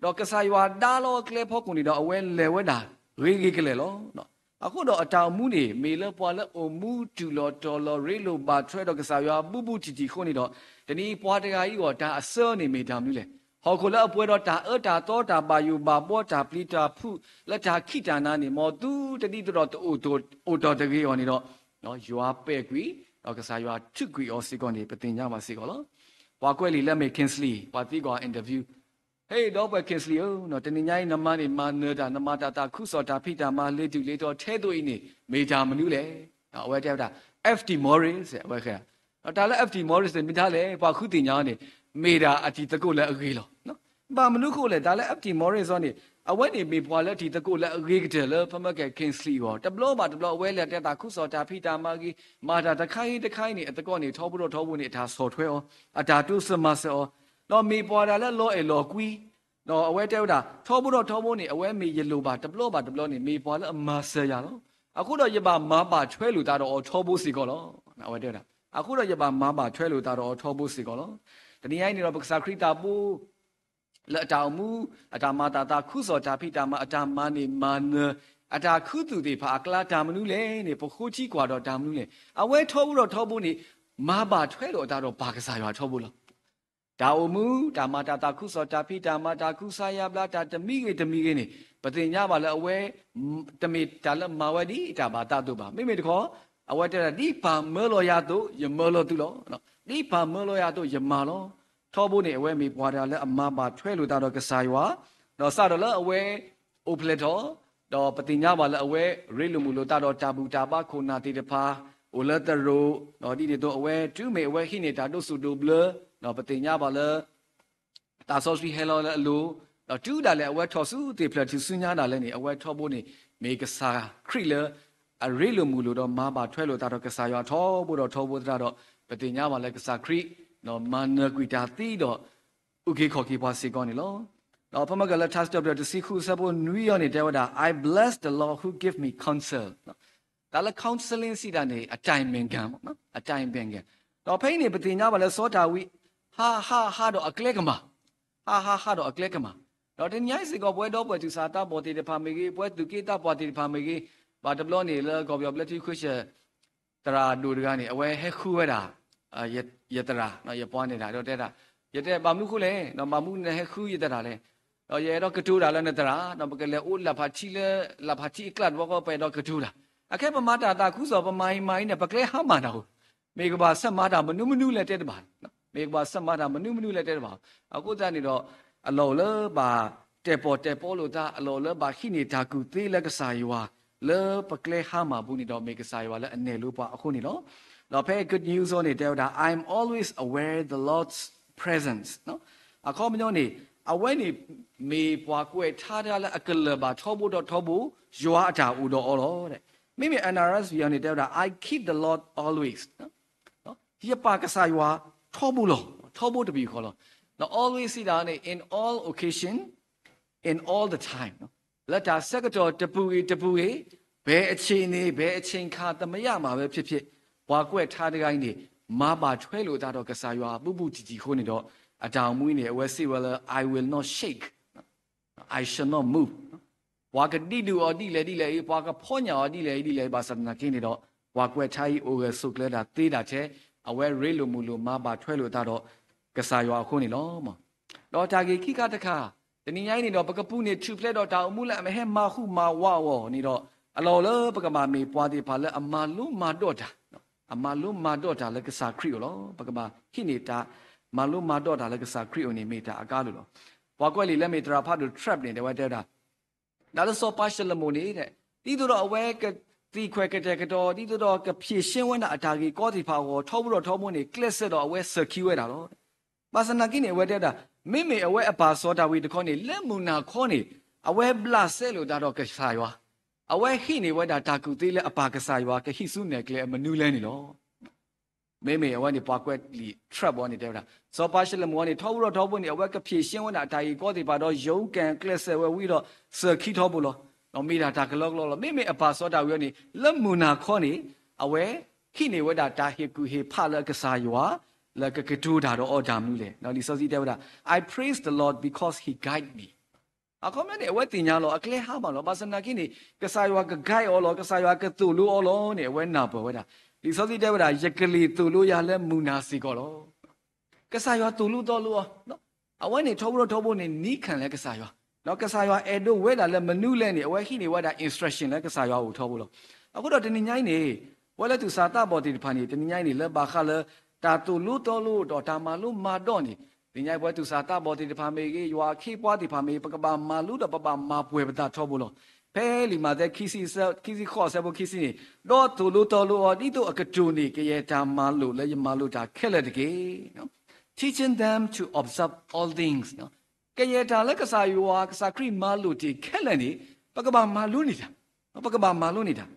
ဒီးကစၢ်ယွၤဒါလီၤအကျဲဖီခိၣ်န့ၣ်ဒီး အဝဲလဲၤဝဲဒၣ်ဂ့ၤဂ့ၤကလဲာ်လီၤ. အဃိဒီးအတၢ်အိၣ်မူန့ၣ် မ့ၢ်လၢပှၤလၢအိၣ်မူတုၤလီၤတီၤလီၤ ရ့လိာ်ဘၣ်ထွဲဒီးကစၢ်ယွၤဘူးဘူးတံၢ်တံၢ်အဃိန့ၣ်ဒီး တနံၤအံၤပှၤတဂၤအံၤအဂီၢ်တၢ်အဆၢန့ၣ်မ့ၢ်တၢ်မနုၤလဲၣ်. ဟီၣ်ခိၣ်လၢအပှဲၤဒီးတၢ်အၢတၢ်သီ တၢ်ဘၣ်ယိၣ်ဘၣ်ဘှီ တၢ်ပျံၤတၢ်ဖုး လၢတၢ်ခံးတၢ်နၤန့ၣ် မ်သုတဒ်သိးဒီးတအိၣ်တီၢ်တဂ့ၤအဂီၢ်န့ၣ်ဒီး ယွၤပဲာ်ကွံာ်, ဒီးကစၢ်ယွၤထုးကွံာ်အီၤစ့ၢ်ကီးန့ၣ် ပသ့ၣ်ညါဘၣ်စ့ၢ်ကီးလီၤ. ပှၤကွဲးလံာ်လၢအမ့ၢ် Kingsley ပှၤသံကွၢ် interview, ဟ့ၣ် ဒီပုၢ်ဝဲၢ် Kingsley ဧၢ, တနံၤညါအံၤနမၤန့ၢ်မၤနၢၤတၢ် နမၤတၢ်သးခုကစီၣ် တၢ်ဖံးတၢ်မၤလ့ၤတုၤလ့ၤတီၤထဲသိးအံၤန့ၣ် မ့ၢ်တၢ်မနုၤလဲၣ်. အဝဲတဲဝဲဒၣ် F.T. Morris ဝဲဃဲ, ဒီးတၢ်လၢ F.T. Morris န့ၣ်မ့ၢ်တၢ်လဲၣ် ပှၤဃုသ့ၣ်ညါအီၤန့ၣ် မ့ၢ်ဒၣ်အတံၤသကိးလၢအဂ့ၤလီၤ. ဘၣ်မနုၤအဃိလဲၣ်, တၢ်လၢ F.T. Morris အီၤန့ၣ် အဝဲန့ၣ်မ့ၢ်ပှၤလၢအတံၤသကိးလၢအဂ့ၤကတၢၢ်လၢ ဖဲမ့ၢ်ကဲ Kingsley အဂီၢ်, တဘျီဘၣ်တဘျီ အဝဲလဲၤတဲတၢ်သးခုကစီၣ် တၢ်ဖံးတၢ်မၤဂ့ၤ, မၤတၢ်တခါအံၤတခါအံၤန့ၣ် အသကိးန့ၣ် ထီဘိထီဘိန့ၣ် အတၢ်ဆီၣ်ထွဲအီၤ, အတၢ်တိစၢၤမၤစၢၤအီၤ, ဒီးမ့ၢ်ပှၤဒၣ်လၢလီၤအဲၣ်လီၤကွံ, ဒီးအဝဲတဲဝဲဒၣ် ထီဘိထီဘိန့ၣ် အဝဲမ့ၢ်ယလိၣ်ဘၣ်တဘျီဘၣ်တဘျီန့ၣ် မ့ၢ်ပှၤလၢအမၤစၢၤယၤလီၤ. အဃိဒီးယဘၣ်မၤဘၣ်ထွဲလိာ်သးဒီးအီၤထီဘိစ့ၢ်ကီးလီၤ. အဝဲတဲဝဲဒၣ် အဃိဒီးယဘၣ်မၤဘၣ်ထွဲလိာ်သးဒီးအီၤထီဘိစ့ၢ်ကီးလီၤ. တနံၤညါအံၤန့ၣ်ဒီး ပကစၢ်ခရံာ်တၢ်ဘိ လၢအတၢ်အိၣ်မူ, အတၢ်မၤတၢ်သးခုကစီၣ် တၢ်ဖံးတၢ်မၤ, အတၢ်မၤန့ၢ်မၤနၢၤ, အတၢ်ခူသူၣ်သ့ၣ်တဖၣ်အကျါ တၢ်မနုၤလဲၣ်န့ၣ် ပဃိထံကွၢ်ဒီးတၢ်မနုၤလဲၣ်. အဝဲထီဘိဒီးထီဘိန့ၣ် မၤဘၣ်ထွဲလိာ်အသးဒီးပၢ်ကစၢ်ယွၤထီဘိလီၤ. တၢ်အိၣ်မူ, တၢ်မၤတၢ်သးခုကစီၣ် တၢ်ဖံးတၢ်မၤ, တၢ်ကူစါယါဘျါ, တၢ်တမံၤဂ့ၤတမံၤဂ့ၤန့ၣ် ပသ့ၣ်ညါဘၣ်လၢအဝဲ တမ့ၢ်တၢ်လၢမၤဝဲဒ်တၢ်ဘၣ်သးအသိးဘၣ်. မ့မ့ၢ်တခီ အဝဲတဲဒၣ် ဒ်ပၢ်မၢလီၤယၤအသိး ယမၢလီၤသုလီၤ. ဒ်ပၢ်မၢလီၤယၤအသိး ယမၤလီၤ. ထီဘိန့ၣ် အဝဲမ့ၢ်ပှၤတဂၤလၢအမၤဘၣ်ထွဲလိာ်သးဒီးကစၢ်ယွၤ, ဒီးစးထီၣ်လၢအဝဲအိၣ်ဖျဲၣ်ထီၣ်, ဒီးပသ့ၣ်ညါဘၣ်လၢအဝဲရ့လိာ်မုာ်လိာ်သးဒီး တၢ်ဘူၣ်တၢ်ဘါခိၣ်နၢ်သ့ၣ်တဖၣ် အိၣ်လၢသရိာ်, ဒီးဒ်န့ၣ်အသိး အဝဲတုၤမ့ၢ်အဝဲဟံးန့ၢ်တၢ်ဒိးစူၣ်ဒိးဘျၢ, ဒီးပသ့ၣ်ညါဘၣ်လၢ သးစီဆှံဟဲလီၤလၢအလိၤ, ဒီးတုၤဒၣ်လဲာ် အဝဲထီၣ်ဆူသ့ၣ်ဖျၢၣ်ထူၣ်ဆူညါဒၣ်လဲာ်န့ၣ် အဝဲထီဘိန့ၣ် မ့ၢ်ကစၢ်ခရံာ်လၢ အရ့လိာ်မုာ်လိာ်ဒီးမၤဘၣ်ထွဲလိာ်သးဒီးကစၢ်ယွၤထီဘိဒီးထီဘိသတးဒီး ပသ့ၣ်ညါဘၣ်လၢကစၢ်ခရံာ် မၤနၢၤကွံာ်တၢ်သံဒီး အုၣ်က့ၤခီၣ်က့ၤပှၤစ့ၢ်ကီးန့ၣ်လီၤ. ဒီးဖဲမ့ၢ်ကဲလၢ ထါစံးထီၣ်ပတြၢၤတဆံဃုအဆၢဖိနွံအံၤန့ၣ် တဲဝဲဒၣ် I bless the Lord who give me counsel. တၢ်လၢ counseling စံးတၢ်န့ၣ် အတိုင်ပင်ခံ, အတိုင်ပင်ခံ, ဒီးဖဲအံၤန့ၣ် ပသ့ၣ်ညါဘၣ်လၢစီၤဒၤဝံး ဟးဟးဟးဒီးအကျဲကမၣ်, ဟးဟးဟးဒီးအကျဲကမၣ်, ဒီးတနံၤညါအံၤစ့ၢ်ကီး ပဝဲဒီပုၢ်ဝဲၢ်သးစၢ်သးဘီၣ်သ့ၣ်တဖၣ်မ့ၢ်ဂ့ၤ, ပဝဲသူၣ်က့သးပှၢ်သ့ၣ်တဖၣ်မ့ၢ်ဂ့ၤ, ဘၣ်တဘျီန့ၣ်လၢကီၢ်ပယီၤဘျၢထံခဝ့ၡၢၣ် သရၣ်ဒိၣ်တဂၤန့ၣ် အဝဲဟဲဃုဝဲဒၣ် ယသရၣ်, ယပှၤန့ၣ်ဒၣ် ဒီးတဲဒၣ်, ယတဲဘၣ်မနုၤအဃိလဲၣ်, ဒီးဘၣ်မနုၤနဟဲဃုယသရၣ်လဲၣ်, ဒီးယအဲၣ်ဒိးကတိၤတၢ်လၢနသရၣ်, ဒီးပကလဲၤအိၣ်လၢဖးထံလၢ လၢဖးထံအကျါတဘျီဃီ ပအဲၣ်ဒိးကတိၤတၢ်, အခဲပမၤတၢ်သးခုကစီၣ် ပမၤအံၤမၤအံၤန့ၣ် ပကျဲဟါမၢ်နၤဧိၤ, မ့ၢ်ကဘၣ်ဆၢမၤတၢ်မနုၤမနုၤလဲၣ်တဲတဘၣ်, မ့ၢ်ကဘၣ်ဆၢမၤတၢ်မနုၤမနုၤလဲၣ်တဲတဘၣ်, အဃိသတးန့ၣ်ဒီး အလီၢ်အိၣ်လၢဘၣ်တဲာ်ပီၣ်တဲာ်ပီလိာ်သး, အလီၢ်အိၣ်လၢဘၣ်ဟံးန့ၢ်တၢ်ကူၣ်သ့လၢကစၢ်ယွၤ လၢပကျဲဟါမၢ်ပူၤန့ၣ်ဒီး မ့ၢ်ကစၢ်ယွၤလၢအနဲၣ်လိပှၤအဃိန့ၣ်လီၤ. ဒီးဖဲ good news အီၤန့ၣ် တဲဝဲဒၣ် I'm always aware the Lord's presence. အခီပညီန့ၣ် အဝဲန့ၣ် မ့ၢ်ပှၤကွဲးထါတဂၤလၢအကလၢၢ်ဘၣ်ထီဘိဒီးထီဘိ ယွၤအတၢ်အိၣ်ဒီးအီၤလီၤ. မ့မ့ၢ် N R S V အီၤန့ၣ် တဲဝဲဒၣ် I keep the Lord always. ယပာ်ကစၢ်ယွၤထီဘိလီၤ, ထီဘိတဘ့ၣ်ဃီလီၤ. ဒီး always စံးတၢ်န့ၣ် in all occasion, in all the time, လၢတၢ်ဆၢကတီၢ်တပူၤဂ့ၤတပူၤဂ့ၤ, ဘယ်အခြေအနေ, ဘယ်အချိန်ခါ သမျှမှာပဲဖြစ်ဖြစ်, ပှၤကွဲးထါတဂၤအံၤန့ၣ် မၤဘၣ်ထွဲလိာ်သးဒီးကစၢ်ယွၤဘူးဘူးတံၢ်တံၢ်အဃိန့ၣ်ဒီး အတၢ်အိၣ်မူအံၤန့ၣ် အဝဲစံးဝဲလၢ I will not shake, I shall not move. ပှၤကဒံးဒုးအီၤဒ်လဲၣ်ဒ်လဲၣ်အံၤ, ပှၤကဖီညၣ်အီၤဒ်လဲၣ်ဒ်လဲၣ်အံၤ, ဘၣ်ဆၣ်သနာ်က့န့ၣ်ဒီး ပှၤကွဲးထါအံၤအိၣ်ဂၢၢ်ဆိးကျၢၤဒၣ်သ့ဒၣ်ထဲ, အဝဲရ့လိာ်မုာ်လိာ်မၤဘၣ်ထွဲလိာ်သးဒီးကစၢ်ယွၤအဃိန့ၣ်လီၤ. ဒီးတၢ်ဂ့ၢ်ခံခါတခါ, တနံၤညါအံၤန့ၣ်ဒီး ပကပူၤန့ၣ်ထူၣ်ဖျဲးဒီးတၢ်အိၣ်မူလၢအမ့ၢ်ဟဲမၤဟူးမၤဝးအဂီၢ်န့ၣ်ဒီး အလီၢ်အိၣ်လၢပကဘၣ်မ့ၢ်ပှၤသ့ၣ်တဖၣ်လၢအမၤလိမၤဒိးတၢ်, အမၤလိမၤဒိးတၢ်လၢကစၢ်ခရံာ်အအိၣ်လီၤ. ပကဘၣ်ဟံးန့ၢ်တၢ်မၤလိမၤဒိးတၢ်လၢကစၢ်ခရံာ်အအိၣ်န့ၣ် မ့ၢ်တၢ်အကါလိာ်လီၤ. ပှၤကွဲးလံာ်လၢမ့ၢ်သရၣ်ဖးဒိၣ် Trapp န့ၣ် တဲဝဲတဲဝဲဒၣ် တၢ်လၢစီၤပၤၡလိၤမိၣ်န့ၣ် ဒ်သိးဒီးအဝဲကသံခွဲးကတဲာ်ကတီၤ, ဒ်သိးဒီးကဖြေရှင်းဝဲဒၣ်အတၢ်ဂ့ၢ်ကီသ့ၣ်တဖၣ်အဂီၢ် ထီဘိဒီးထီဘိန့ၣ် ကျဲးစၢးဒီးအဝဲစၢၤခံဝဲဒၣ်လီၤ. ဘၣ်ဆၣ်သနာ်က့န့ၣ် အဝဲတဲဝဲဒၣ် မ့မ့ၢ်အဝဲအပၢ်စီၤဒၤဝံးတခီန့ၣ် လၢမုၢ်နၤခီန့ၣ် အဝဲဘျးစဲလိာ်သးဒီးကစၢ်ယွၤ, အဝဲဟံးန့ၢ်ဝဲဒၣ်တၢ်ကူၣ်သ့လၢအပၢ်ကစၢ်ယွၤကဟံးဆူနဲၣ်ကျဲအမနုၤလဲၣ်န့ၣ်လီၤ. မ့မ့ၢ်အဝဲန့ၣ် ပှၤကွဲးလံာ် Trapp အီၤန့ၣ် တဲဝဲဒၣ် စီၤပၤၡလိၤမိၣ်အီၤန့ၣ် ထီဘိဒီးထီဘိန့ၣ် အဝဲကဖြေရှင်းဝဲဒၣ်အတၢ်ဂ့ၢ်ကီသ့ၣ်တဖၣ်ဒီး ရုန်းကန်ကျဲးစၢးဝဲဝံၤဒီး စၢၤခံထီဘိလီၤ. ဒီးမ့ၢ်ဒၣ်တၢ်ကလီကလီလီၤ. မ့မ့ၢ်အပၢ်စီၤဒၤဝံးအီၤန့ၣ် လၢမုၢ်နၤခီန့ၣ် အဝဲဟံးန့ၢ်ဝဲဒၣ်တၢ်ဟ့ၣ်ကူၣ်ဟ့ၣ်ဖးလၢကစၢ်ယွၤ လၢကကတိၤတၢ်ဒီးအီၤတၢ်မနုၤလဲၣ်. ဒီးလံာ်စီဆှံတဲဝဲဒၣ် I praise the Lord because he guide me. အခီပညီန့ၣ် အဝဲသ့ၣ်ညါလီၤ အကျဲဟါမၢ်လီၤ. ဘၣ်ဆၣ်သနာ်က့န့ၣ် ကစၢ်ယွၤက guide အီၤလီၤ, ကစၢ်ယွၤကသိၣ်လိအီၤလီၤန့ၣ် အဝဲနၢ်ပၢၢ်ဝဲဒၣ်. လံာ်စီဆှံတဲဝဲဒၣ် ယကလ့ၢ်သိၣ်လိယၤလၢမုၢ်နၤစ့ၢ်ကီးလီၤ. ကစၢ်ယွၤသိၣ်လိသီလိအီၤ, အဝဲန့ၣ်ထီဘိထီဘိန့ၣ် နံၤခံလၢကစၢ်ယွၤ, ဒီးကစၢ်ယွၤအဲၣ်ဒိးဝဲဒၣ်လၢမနုၤလဲၣ်န့ၣ် အဝဲဟံးန့ၢ်ဝဲဒၣ် instruction လၢကစၢ်ယွၤအအိၣ်ထီဘိလီၤ. အဃိဒီးတနံၤညါအံၤန့ၣ် ပဝဲလၢသူၣ်စၢ်သးဘီၣ်သ့ၣ်တဖၣ်န့ၣ် တနံၤညါအံၤန့ၣ် လၢဘၣ်ဃးလၢ တၢ်သိၣ်လိသီလိဒီးတၢ်မၤလိမၤဒိးန့ၣ် သ့ၣ်ညါအံၤ ပဝဲသူၣ်စၢ်သးဘီၣ်သ့ၣ်တဖၣ်မ့ၢ်ဂ့ၤ ယွၤအခ့အပှၤသ့ၣ်တဖၣ်မ့ၢ်ဂ့ၤ ပကဘၣ်မၤလိဒီးပဘၣ်မၤပှဲၤပသးထီဘိလီၤ. ဖဲလံာ်မးသဲ ခံဆံဃိး အဆၢဖိခံဆံန့ၣ်, ဒီးသိၣ်လိသီလိအီၤ ဒ်သိးအကတိၤန့ၢ်ကယဲၢ်တၢ်မၤလိာ်လၢယမၤလိာ်တၢ်ခဲလၢာ်တက့ၢ်. Teaching them to observe all things. ကယဲၢ်တၢ်လၢကစၢ်ယွၤ ကစၢ်ခရံာ်မၤလိာ်တ့ၢ်ခဲလၢာ်န့ၣ် ပကဘၣ်မၤလိန့ၢ်တၢ်, ပကဘၣ်မၤလိန့ၢ်တၢ်.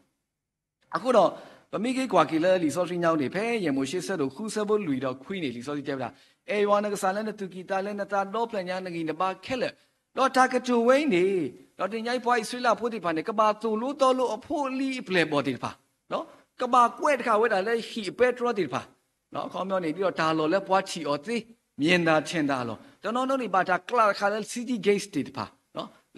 အဃိဒီး ပမ့ၢ်က့ၤကွၢ်က့ၤလၢလံာ်စီဆှံညါအံၤန့ၣ် ဖဲယဲၢ်မိၤၡ့ဆၢဒိၣ်ဃုဆၢဖိလွံၢ်ဒီးခွံန့ၣ် လံာ်စီဆှံတဲဝဲဒၣ်, အဲၣ်ယွၤနကစၢ်လၢနသူၣ်ကံၢ်သးလဲ နသးဒီဖျၢၣ်ညါ နဂံၢ်နဘါခဲလၢာ်, ဒီးတၢ်ကတိၤဝဲအံၤန့ၣ်, ဒီးတနံၤညါအံၤပှၤအံၣ်စရ့လးဖိသ့ၣ်တဖၣ်န့ၣ် ကဘၣ်သိၣ်လိသီလိအဖိအလံၤအပျဲၢ်အဘီၣ်သ့ၣ်တဖၣ်, ကဘၣ်ကွဲးတဃာ်ဝဲဒၣ်လၢဟံၣ်အပဲတြီသ့ၣ်တဖၣ်, အခီပညီန့ၣ် ဒ်သိးတၢ်လီၢ်လၢပှၤထံၣ်အီၤသ့, မြင်သာထင်သာ အလီၢ်, တနီၤနီၤန့ၣ် ဘၣ်တၢ်ကျးတဃာ်လၢ city gate သ့ၣ်တဖၣ်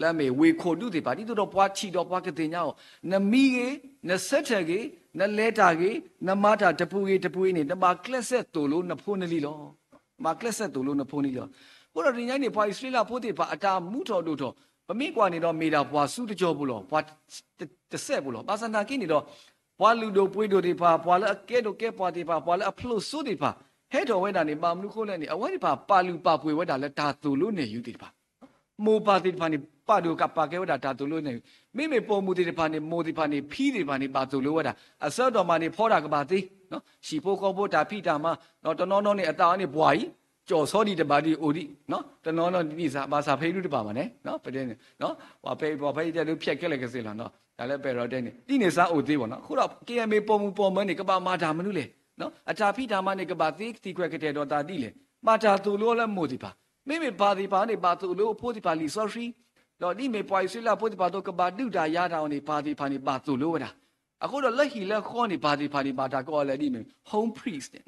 လၢအမ့ၢ်ဝ့ၢ်ခိၣ်ဒူသ့ၣ်တဖၣ် ဒ်သိးဒီးပှၤထံၣ်ဒီးပှၤကသ့ၣ်ညါအီၤ, နမံဂ့ၤ, နဆၢထၢၣ်ဂ့ၤ, နလဲၤတၢ်ဂ့ၤ, နမၤတၢ်တပူၤဂ့ၤတပူၤဂ့ၤန့ၣ် နဘၣ်ကျဲးစၢးသိၣ်လိနဖိနလံၤလီၤ. ဘၣ်ကျဲးစၢးသိၣ်လိနဖိနလံၤလီၤ. အဃိဒီးတနံၤညါအံၤန့ၣ် ပှၤအံၣ်စရ့လးဖိသ့ၣ်တဖၣ် အတၢ်မူထီၣ်ဒိၣ်ထီၣ်, ပမ့ၢ်ကွၢ်န့ၣ်ဒီး မ့ၢ်ဒၣ်ပှၤစုတကၠီၤပူၤလီၤ, ပှၤတစဲးပူၤလီၤ. ဘၣ်ဆၣ်သနာ်က့န့ၣ်ဒီး ပှၤလုၢ်ဒိၣ်ပှ့ၤဒိၣ်သ့ၣ်တဖၣ်, ပှၤလၢအကဲဒိၣ်ကဲပှၢ်သ့ၣ်တဖၣ်, ပှၤလၢအဖျိၣ်စိသ့ၣ်တဖၣ် ဟဲထီၣ်ဝဲဒၣ်န့ၣ် ဘၣ်မနုၤအဃိလဲၣ်န့ၣ် အဝဲသ့ၣ်တဖၣ်ပာ်လုၢ်ပာ်ပှ့ၤဝဲဒၣ်လၢတၢ်သိၣ်လိနဲၣ်ယုၤသ့ၣ်တဖၣ်, မိၢ်ပၢ်သ့ၣ်တဖၣ်န့ၣ် ပာ်ဒိၣ်ကပာ်ကဲဝဲဒၣ်တၢ်သိၣ်လိနဲၣ်ယုၤ, မ့မ့ၢ်ပိာ်မုၣ်သ့ၣ်တဖၣ်န့ၣ် မိၢ်သ့ၣ်တဖၣ်န့ၣ် ဖံသ့ၣ်တဖၣ်န့ၣ် ဘၣ်သိၣ်လိဝဲဒၣ်, အဆၢကတီၢ်မးန့ၣ် ဖီတၢ်ကဘၣ်သ့, ဟံၣ်ဖိဃီဖိတၢ်ဖံးတၢ်မၤ, တနီၤနီၤန့ၣ် အသးအီၤန့ၣ်ပှၢ်အံၤ, ကၠီၣ်ဆီဒံးတဘၣ်ဒံးအိၣ်ဒံး, တနီၤနီၤဒ်န့ၣ်စ့ၢ် ဘၣ်ဆၣ်ဖဲဒူတဘၣ်ဘၣ်န့ၣ်, ပှၤဖဲအံၤတဲဒိးဖျဲးခဲလၢာ်ကစ့ၢ်လီၤ, တၢ်လၢပဲၤရီၤတဲန့ၣ် ဒ်န့ၣ်စ့ၢ်အိၣ်သ့ဘၣ်နီၤ. အဃိဒီး ကယဲၢ်မ့ၢ်ပိာ်မုၣ်ပိာ်မၢၤန့ၣ် ကဘၣ်မၤတၢ်မနုၤလဲၣ်, အတၢ်ဖံးတၢ်မၤန့ၣ် ကဘၣ်သ့ ကသံၣ်ခွဲးကတဲာ်ဒီးသးဒ်လဲၣ်, ဘၣ်တၢ်သိၣ်လိအီၤလၢမိၢ်သ့ၣ်တဖၣ်, မ့မ့ၢ်ပၢ်သ့ၣ်တဖၣ်န့ၣ် ဘၣ်သိၣ်လိအဖိသ့ၣ်တဖၣ်လံာ်စီဆှံ, ဒီးဒ်မ့ၢ်ပှၤအံၣ်စရ့လးဖိသ့ၣ်တဖၣ်အသိး ကဘၣ်ဒုးတၢ်ယၤတၢ်အီၤန့ၣ် ပၢ်သ့ၣ်တဖၣ်န့ၣ် ဘၣ်သိၣ်လိဝဲဒၣ်. အဃိဒီးလၢဟံၣ်လၢဃီန့ၣ် ပၢ်သ့ၣ်တဖၣ်န့ၣ် ဘၣ်တၢ်ကိးအီၤလၢဒ်မ့ၢ် home priest န့ၣ်,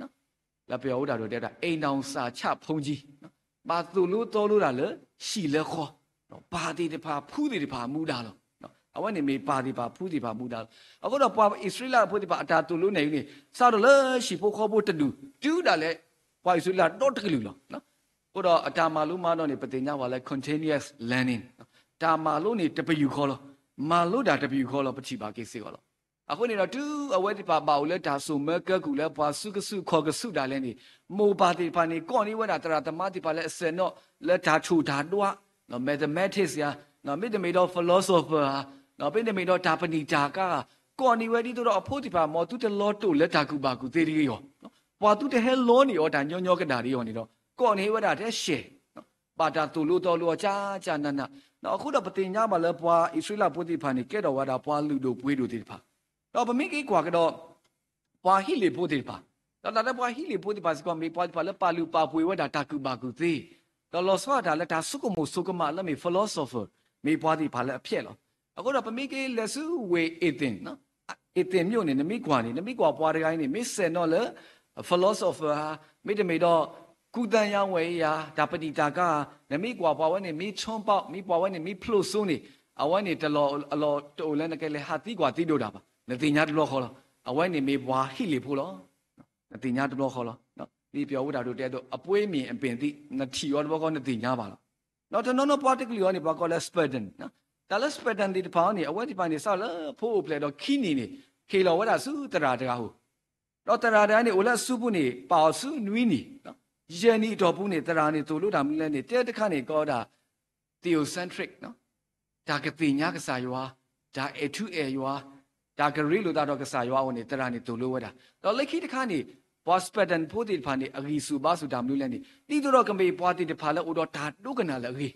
လၢပယီၤအိၣ်တၢ်ဒိးတဲဝဲဒၣ် အိမ်ထောင်စာချဘုန်းကြီး, ဘၣ်သိၣ်လိသီလိတၢ်လၢဟံၣ်လၢဃီ, ပၢ်သ့ၣ်တဖၣ်ဖုသ့ၣ်တဖၣ်မူဒါလီၤ. အဝဲန့ၣ်မ့ၢ်ပၢ်သ့ၣ်တဖၣ်ဖုသ့ၣ်တဖၣ်မူဒါလီၤ. အဃိဒီးပှၤအံၣ်စရ့လးဖိသ့ၣ်တဖၣ်အတၢ်သိၣ်လိနဲၣ်ယုၤန့ၣ် စးထီၣ်လၢဟံၣ်ဖိဃီဖိတဒူၣ် တုၤဒၣ်လဲာ် ပှၤအံၣ်စရ့လးဒီတကလုာ်လီၤ. အဃိဒီးအတၢ်မၤလိမၤဒိးန့ၣ် ပသ့ၣ်ညါဘၣ်လၢ continuous learning, တၢ်မၤလိန့ၣ်တပယူာ်ဃီလီၤ. မၤလိတၢ်တပယူာ်ဃီလီၤ ပထံၣ်ဘၣ်က့ၤစ့ၢ်ကီးလီၤ. အဃိန့ၣ်ဒီး တုၤအဝဲသ့ၣ်တဖၣ်ဘၣ်အိၣ်လၢတၢ်စိာ်မၢကၢကုၢ်လၢပှၤစုကဆူၣ်ခီၣ်ကဆူၣ်ဒၣ်လဲာ်န့ၣ်, မိၢ်ပၢ်သ့ၣ်တဖၣ်န့ၣ် ကိးန့ၢ်ဝဲဒၣ်သရၣ်သမါသ့ၣ်တဖၣ်လၢအဆဲးနီၤလၢတၢ်ထိၣ်တၢ်ဒွး, mathematics ဧါ, မ့တမ့ၢ်ဒီး philosopher ဧါ, မ့တမ့ၢ်ဒီးတၢ်ပနံာ်တၢ်ကါဧါ, ကိးန့ၢ်ဝဲဒ်သိးဒီးအဖိသ့ၣ်တဖၣ် မ်သုတလီၤတိာ်လၢတၢ်ကူၣ်ဘၣ်ကူၣ်သ့တဂ့ၤအီၤ, ပှၤသုတဟဲလီန့ၢ်အီၤတၢ်ညီညီကဒၣ်ဒ်အံၤန့ၣ်ဒီး ကိးန့ၢ်ဝဲဒၣ်ထဲရှဲး ဘၣ်တၢ်သိၣ်လိသီလိအီၤကၠးကၠးနးနး, အဃိဒီးပသ့ၣ်ညါဘၣ်လၢပှၤအံၣ်စရ့လးဖိသ့ၣ်တဖၣ်န့ၣ် ကဲထီၣ်ဝဲဒၣ်ပှၤလုၢ်ဒိၣ်ပှ့ၤဒိၣ်သ့ၣ်တဖၣ်, ဒီးပမ့ၢ်က့ၤကွၢ်ကဒီး ပှၤဟံးလ့ၣ်ဖိသ့ၣ်တဖၣ်, ဒီးတၢ်လၢပှၤဟံးလ့ၣ်ဖိသ့ၣ်တဖၣ်စ့ၢ်ကီး မ့ၢ်ပှၤသ့ၣ်တဖၣ်လၢပာ်လုၢ်ပာ်ပှ့ၤဝဲဒၣ်တၢ်ကူၣ်ဘၣ်ကူၣ်သ့, ဒီးလီၤဆီဒၣ်တၢ်လၢတၢ်ဆိကမိၣ်ဆိကမးလၢမ့ၢ် philosopher မ့ၢ်ပှၤသ့ၣ်တဖၣ်လၢအဖျဲၣ်လီၤ. အဃိဒီးပမ့ၢ်က့ၤလဲၤဆူဝ့ၢ် Athens, Athens မြို့န့ၣ် နမ့ၢ်ကွၢ်န့ၣ် နမ့ၢ်ကွၢ်ပှၤတဂၤအံၤန့ၣ် မ့ၢ်ဆဲးနီၤလၢ philosopher ဧါ, မ့တမ့ၢ်ဒီး ကူးသန်းရောင်းဝယ်ရေးဧါ, တၢ်ပနံာ်တၢ်ကါဧါ, နမ့ၢ်ကွၢ်ပှၤဝဲန့ၣ်မ့ၢ် ထွန်းပေါက်, မ့ၢ်ပှၤဝဲန့ၣ်မ့ၢ်ဖျိၣ်စိန့ၣ်, အဝဲန့ၣ်တလီၤအလီၤတအိၣ်လၢနကလဲၤဟးသံကွၢ်သံဒိးတၢ်ဘၣ်, နသ့ၣ်ညါတဘျီဃီလီၤ. အဝဲန့ၣ်မ့ၢ်ပှၤဟံးလ့ၣ်ဖိလီၤ. နသ့ၣ်ညါတဘျီဃီလီၤ. ဒ်ပယီၤအိၣ်တၢ်ဒိးတဲအသိး အပွေးမ့ၢ်အပ့ၢ်သံ, နထံၣ်အီၤတဘျီဃီနသ့ၣ်ညါဘၣ်လီၤ. ဒီးတနီၤနီၤပှၤတကလုာ်အံၤန့ၣ် ပှၤကိးလၢ Spartan, တၢ်လၢ Spartan သ့ၣ်တဖၣ်အံၤန့ၣ် အဝဲသ့ၣ်တဖၣ်န့ၣ် စးလၢဖိအိၣ်ဖျဲၣ်ဒီးခံနံၣ်န့ၣ် ဟ့ၣ်လီၤဝဲဒၣ်ဆူသရၣ်တဂၤဧိၤ, ဒီးသရၣ်တဂၤန့ၣ် အိၣ်လၢအစုပူၤန့ၣ် ပာ်အီၤဆူနွံနံၣ်, ယဲၢ်နံၣ်အတီၢ်ပူၤန့ၣ် သရၣ်န့ၣ်သိၣ်လိတၢ်မနုၤလဲၣ်န့ၣ် တဲတခါန့ၣ် ကိးဝဲဒၣ် theocentric, တၢ်ကသ့ၣ်ညါကစၢ်ယွၤ, တၢ်အဲၣ်ထူအဲၣ်ယွၤ, တၢ်ကရ့လိာ်သးဒီးကစၢ်ယွၤအဂီၢ်န့ၣ် သရၣ်န့ၣ်သိၣ်လိဝဲဒၣ်. ဒီးလၢခံတခါန့ၣ် ပှၤ Spartan ဖိသ့ၣ်တဖၣ်န့ၣ် အဂံၢ်ဆူၣ်ဘါဆူၣ်တၢ်မနုၤလဲၣ်န့ၣ် ဒ်သိးဒီးကမ့ၢ်ပှၤသ့ၣ်တဖၣ်လၢအိၣ်ဒီးတၢ်ဒိကနၣ်လၢအဂ့ၤ,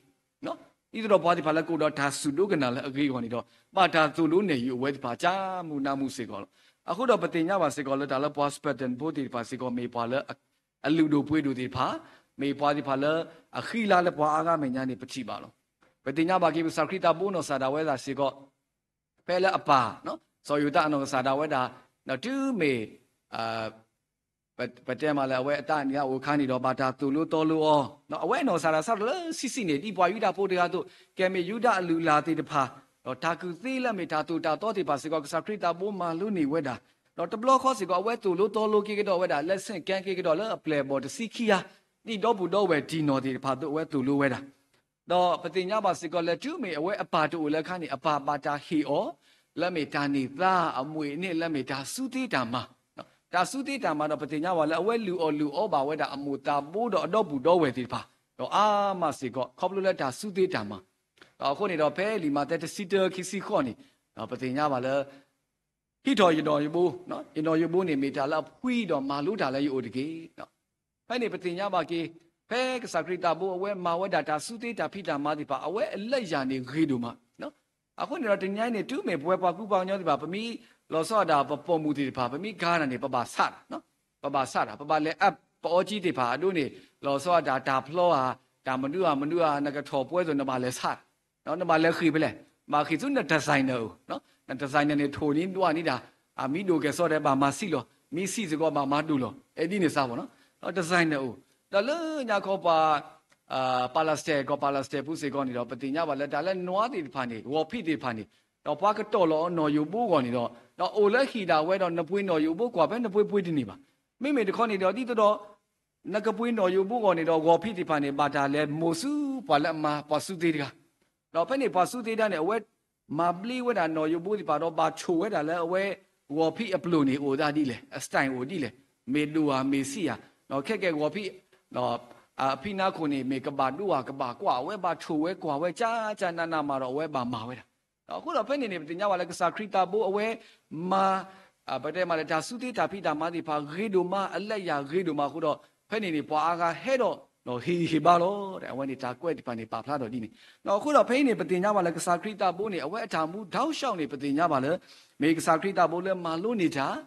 ဒ်သိးဒီးပှၤသ့ၣ်တဖၣ်လၢကအိၣ်ဒီးတၢ်စူၢ်ဒိကနၣ်လၢအဂ့ၤအဂီၢ်န့ၣ်ဒီး ဘၣ်တၢ်သိၣ်လိနဲၣ်ယုၤအဝဲသ့ၣ်တဖၣ်ကၢမုၢ်နါမူးစ့ၢ်ကီးလီၤ. အဃိဒီးပသ့ၣ်ညါဘၣ်စ့ၢ်ကီးလၢတၢ်လၢပှၤ Spartan ဖိသ့ၣ်တဖၣ်စ့ၢ်ကီး မ့ၢ်ပှၤလၢအလုၢ်ဒိၣ်ပှ့ၤဒိၣ်သ့ၣ်တဖၣ်, မ့ၢ်ပှၤသ့ၣ်တဖၣ်လၢအဃံလၤလၢပှၤအါဂၤမဲာ်ညါန့ၣ် ပထံၣ်ဘၣ်လီၤ. ပသ့ၣ်ညါဘၣ်က့ၤ ကစၢ်ခရံာ်သးဘိနီၢ်ကစၢ်ဒၣ်ဝဲဒၣ်စ့ၢ်ကီး ဖဲလၢအပၢ် စီၤယိၤသးအနီၢ်ကစၢ်ဒၣ်ဝဲဒၣ် ဒီးတုၤမ့ၢ် ပတဲမးလၢအဝဲအသးန့ၣ်အိၣ်အခါန့ၣ်ဒီး ဘၣ်တၢ်သိၣ်လိသီလိအီၤ, အဝဲအနီၢ်ကစၢ်ဒၣ်စးထီၣ်လၢဆံးဆံးန့ၣ် ဒ်ပှၤယူဒၤဖိတဂၤအသိး ကဲမ့ၢ်ယူဒၤအလုၢ်အလၢ်သ့ၣ်တဖၣ်, ဒီးတၢ်ကူၣ်သ့လၢအမ့ၢ်တၢ်သိၣ်တၢ်သီသ့ၣ်တဖၣ်စ့ၢ်ကီး ကစၢ်ခရံာ်သးဘိမၤလိန့ၢ်ဝဲဒၣ်, ဒီးတဘျီဃီစ့ၢ်ကီး အဝဲသိၣ်လိသီလိက့ၤကဒီးဝဲဒၣ် လၢဆ့ၣ်ကဲက့ၤကဒီးလၢအပျဲၢ်အဘီၣ်တဆံခံဂၤ ဒ်ဒီပုၢ်ဒီဝဲၢ်တံၢ်နီၢ်သ့ၣ်တဖၣ်အသိး အဝဲသိၣ်လိဝဲဒၣ် ဒီးပသ့ၣ်ညါဘၣ်စ့ၢ်ကီးလၢ တုၤမ့ၢ်အဝဲအပၢ်တအိၣ်လၢအခါန့ၣ် အပၢ်ဘၣ်တၢ်ဟ့ၣ်အီၤ လၢအမ့ၢ်တၢ်န့ၢ်သါအမူးန့ၣ် လၢအမ့ၢ်တၢ်စူၢ်သ့တၢ်မၤ, တၢ်စူၢ်သ့တၢ်မၤဒီး ပသ့ၣ်ညါဘၣ်လၢအဝဲလုၢ်အီၣ်လုၢ်အီဘၣ်ဝဲဒၣ်အမိၢ်သးဘိဒီးအဒီပုၢ်ဒီဝဲၢ်သ့ၣ်တဖၣ် ဒီးအါမးစ့ၢ်ကီး ခီဖျိလၢတၢ်စူၢ်သ့တၢ်မၤ. ဒီးအဃိန့ၣ်ဒီး ဖဲလံာ်မးသဲတဆံတၢ ခံဆံဃိးန့ၣ် ပသ့ၣ်ညါဘၣ်လၢ ဟံးထီၣ်ယနီၣ်ယိးဘိ, ယနီၣ်ယိးဘိန့ၣ် မ့ၢ်တၢ်လၢအဖှံဒီးမၤလိတၢ်လၢယအိၣ်တက့ၢ်. ဖဲန့ၣ်ပသ့ၣ်ညါဘၣ်က့ၤ ဖဲကစၢ်ခရံာ်သးဘိအဝဲမၤဝဲဒၣ်တၢ်စူၢ်သ့တၢ်ဖံးတၢ်မၤသ့ၣ်တဖၣ် အဝဲအလၢယၤန့ၣ်ဂ့ၤဒိၣ်မး. အဃိန့ၣ်ဒီးတနံၤအံၤန့ၣ် တုၤမ့ၢ်ပဝဲပှၤကူပှၤကညီသ့ၣ်တဖၣ် ပမ့ၢ်လီၤဆီဒၣ်တၢ်ပပိာ်မုၣ်သ့ၣ်တဖၣ် ပမ့ၢ်ကၤတၢ်န့ၣ် ပဘၣ်ဆးတၢ်, ပဘၣ်ဆးတၢ် ပဘၣ်လဲၤအပ်ပအီကံသ့ၣ်တဖၣ်အဒိန့ၣ် လီၤဆီဒၣ်တၢ်ဖျီဧါ, တၢ်မနုၤဧါမနုၤဧါ နကထီၣ်ပှဲၤသိးနဘၣ်လဲၤဆးတၢ် နဘၣ်လဲၤဃ့ၢ်ဖဲလဲၣ်, ဘၣ်ဃ့ၢ်ဆူန designer အိၣ်, န designer န့ၣ် ထိၣ်န့ၢ်ဒွးန့ၢ်တၢ်, အမံၤဒိၣ်ကဲၤဆီဒီးဘၣ်မၤဆံးလီၤ, မ့ၢ်ဆံးစ့ၢ်ကီး ဘၣ်မၤဒိၣ်လီၤ, အဲဒ်န့ၣ်စ့ၢ်ကီးနီၤ, designer အိၣ်, ဒီးလၢညါခီပှၤ ပၤလးစတဲၣ် ကီၢ်ပၤလးစတဲၣ်ပူၤစ့ၢ်ကီးန့ၣ်ဒီး ပသ့ၣ်ညါဘၣ်လၢတၢ်လၢနွါသ့ၣ်တဖၣ်န့ၣ် ဂီၤဖံးသ့ၣ်တဖၣ်န့ၣ် ဒီးပှၤကတီၢ်လီၤအီၤနီၣ်ယိးဘိအဂီၢ်န့ၣ်ဒီး ဒီးအိၣ်လၢဟံၣ်ဒၣ်ဝဲဒီး နပှ့ၤနီၣ်ယိးဘိကွၢ်ဖဲနပှ့ၤပှ့ၤတန့ၢ်ဘၣ်. မ့မ့ၢ်တခီန့ၣ်ဒီး ဒ်သိးဒီး နကပှ့ၤနီၣ်ယိးဘိအဂီၢ်န့ၣ်ဒီး ဂီၤဖံးသ့ၣ်တဖၣ်န့ၣ် ဘၣ်တၢ်လဲၤမိၢ်ဆူပှၤလၢအမၤ ပှၤစူၢ်သ့တဂၤ ဒီးဖဲန့ၣ်ပှၤစူၢ်သ့တဂၤန့ၣ် အဝဲမၤဘျ့ဝဲဒၣ်နီၣ်ယိးဘိသ့ၣ်တဖၣ်ဒီး ဘၣ်ဆိၣ်ဝဲဒၣ်လၢအဝဲ ဂီၤဖံးအပျိၢ်န့ၣ်အိၣ်ဒၣ်ဒ်လဲၣ်, အ style အိၣ်ဒ်လဲၣ်, မ့ၢ်ဒိၣ်ဧါ မ့ၢ်ဆံးဧါ, ခဲကဲဂီၤဖံး အဖံနါခိၣ်န့ၣ် မ့ၢ်ကဘၣ်ဒိဧါ ကဘၣ်ကွၢ် အဝဲဘၣ်ဆိၣ်ဝဲကွၢ်ဝဲ ကၠါကၠါနးနးမးဒီး အဝဲဘၣ်မၤဝဲဒၣ်. အဃိဒီးဖဲန့ၣ်န့ၣ် ပသ့ၣ်ညါဘၣ်လၢကစၢ်ခရံာ်သးဘိအဝဲမၤ ပတဲမးလၢတၢ်စူၢ်သ့တၢ်ဖံးတၢ်မၤသ့ၣ်တဖၣ်ဂ့ၤဒိၣ်မး အလၢယၤဂ့ၤဒိၣ်မးအဃိဒီး ဖဲန့ၣ်န့ၣ် ပှၤအါဂၤဟဲဒီး ဟ့ၣ်ဂံၢ်ဟ့ၣ်ဘါလီၤ. အဝဲန့ၣ်တၢ်ကွဲးသ့ၣ်တဖၣ်န့ၣ် ပာ်ဖျါထီၣ်ဒ်န့ၣ်. အဃိဒီးဖဲအံၤန့ၣ် ပသ့ၣ်ညါဘၣ်လၢကစၢ်ခရံာ်သးဘိန့ၣ် အဝဲအတၢ်မူ တောက်လျှောက် န့ၣ် ပသ့ၣ်ညါဘၣ်လၢ မ့ၢ်ကစၢ်ခရံာ်သးဘိလၢမၤလိန့ၢ်တၢ်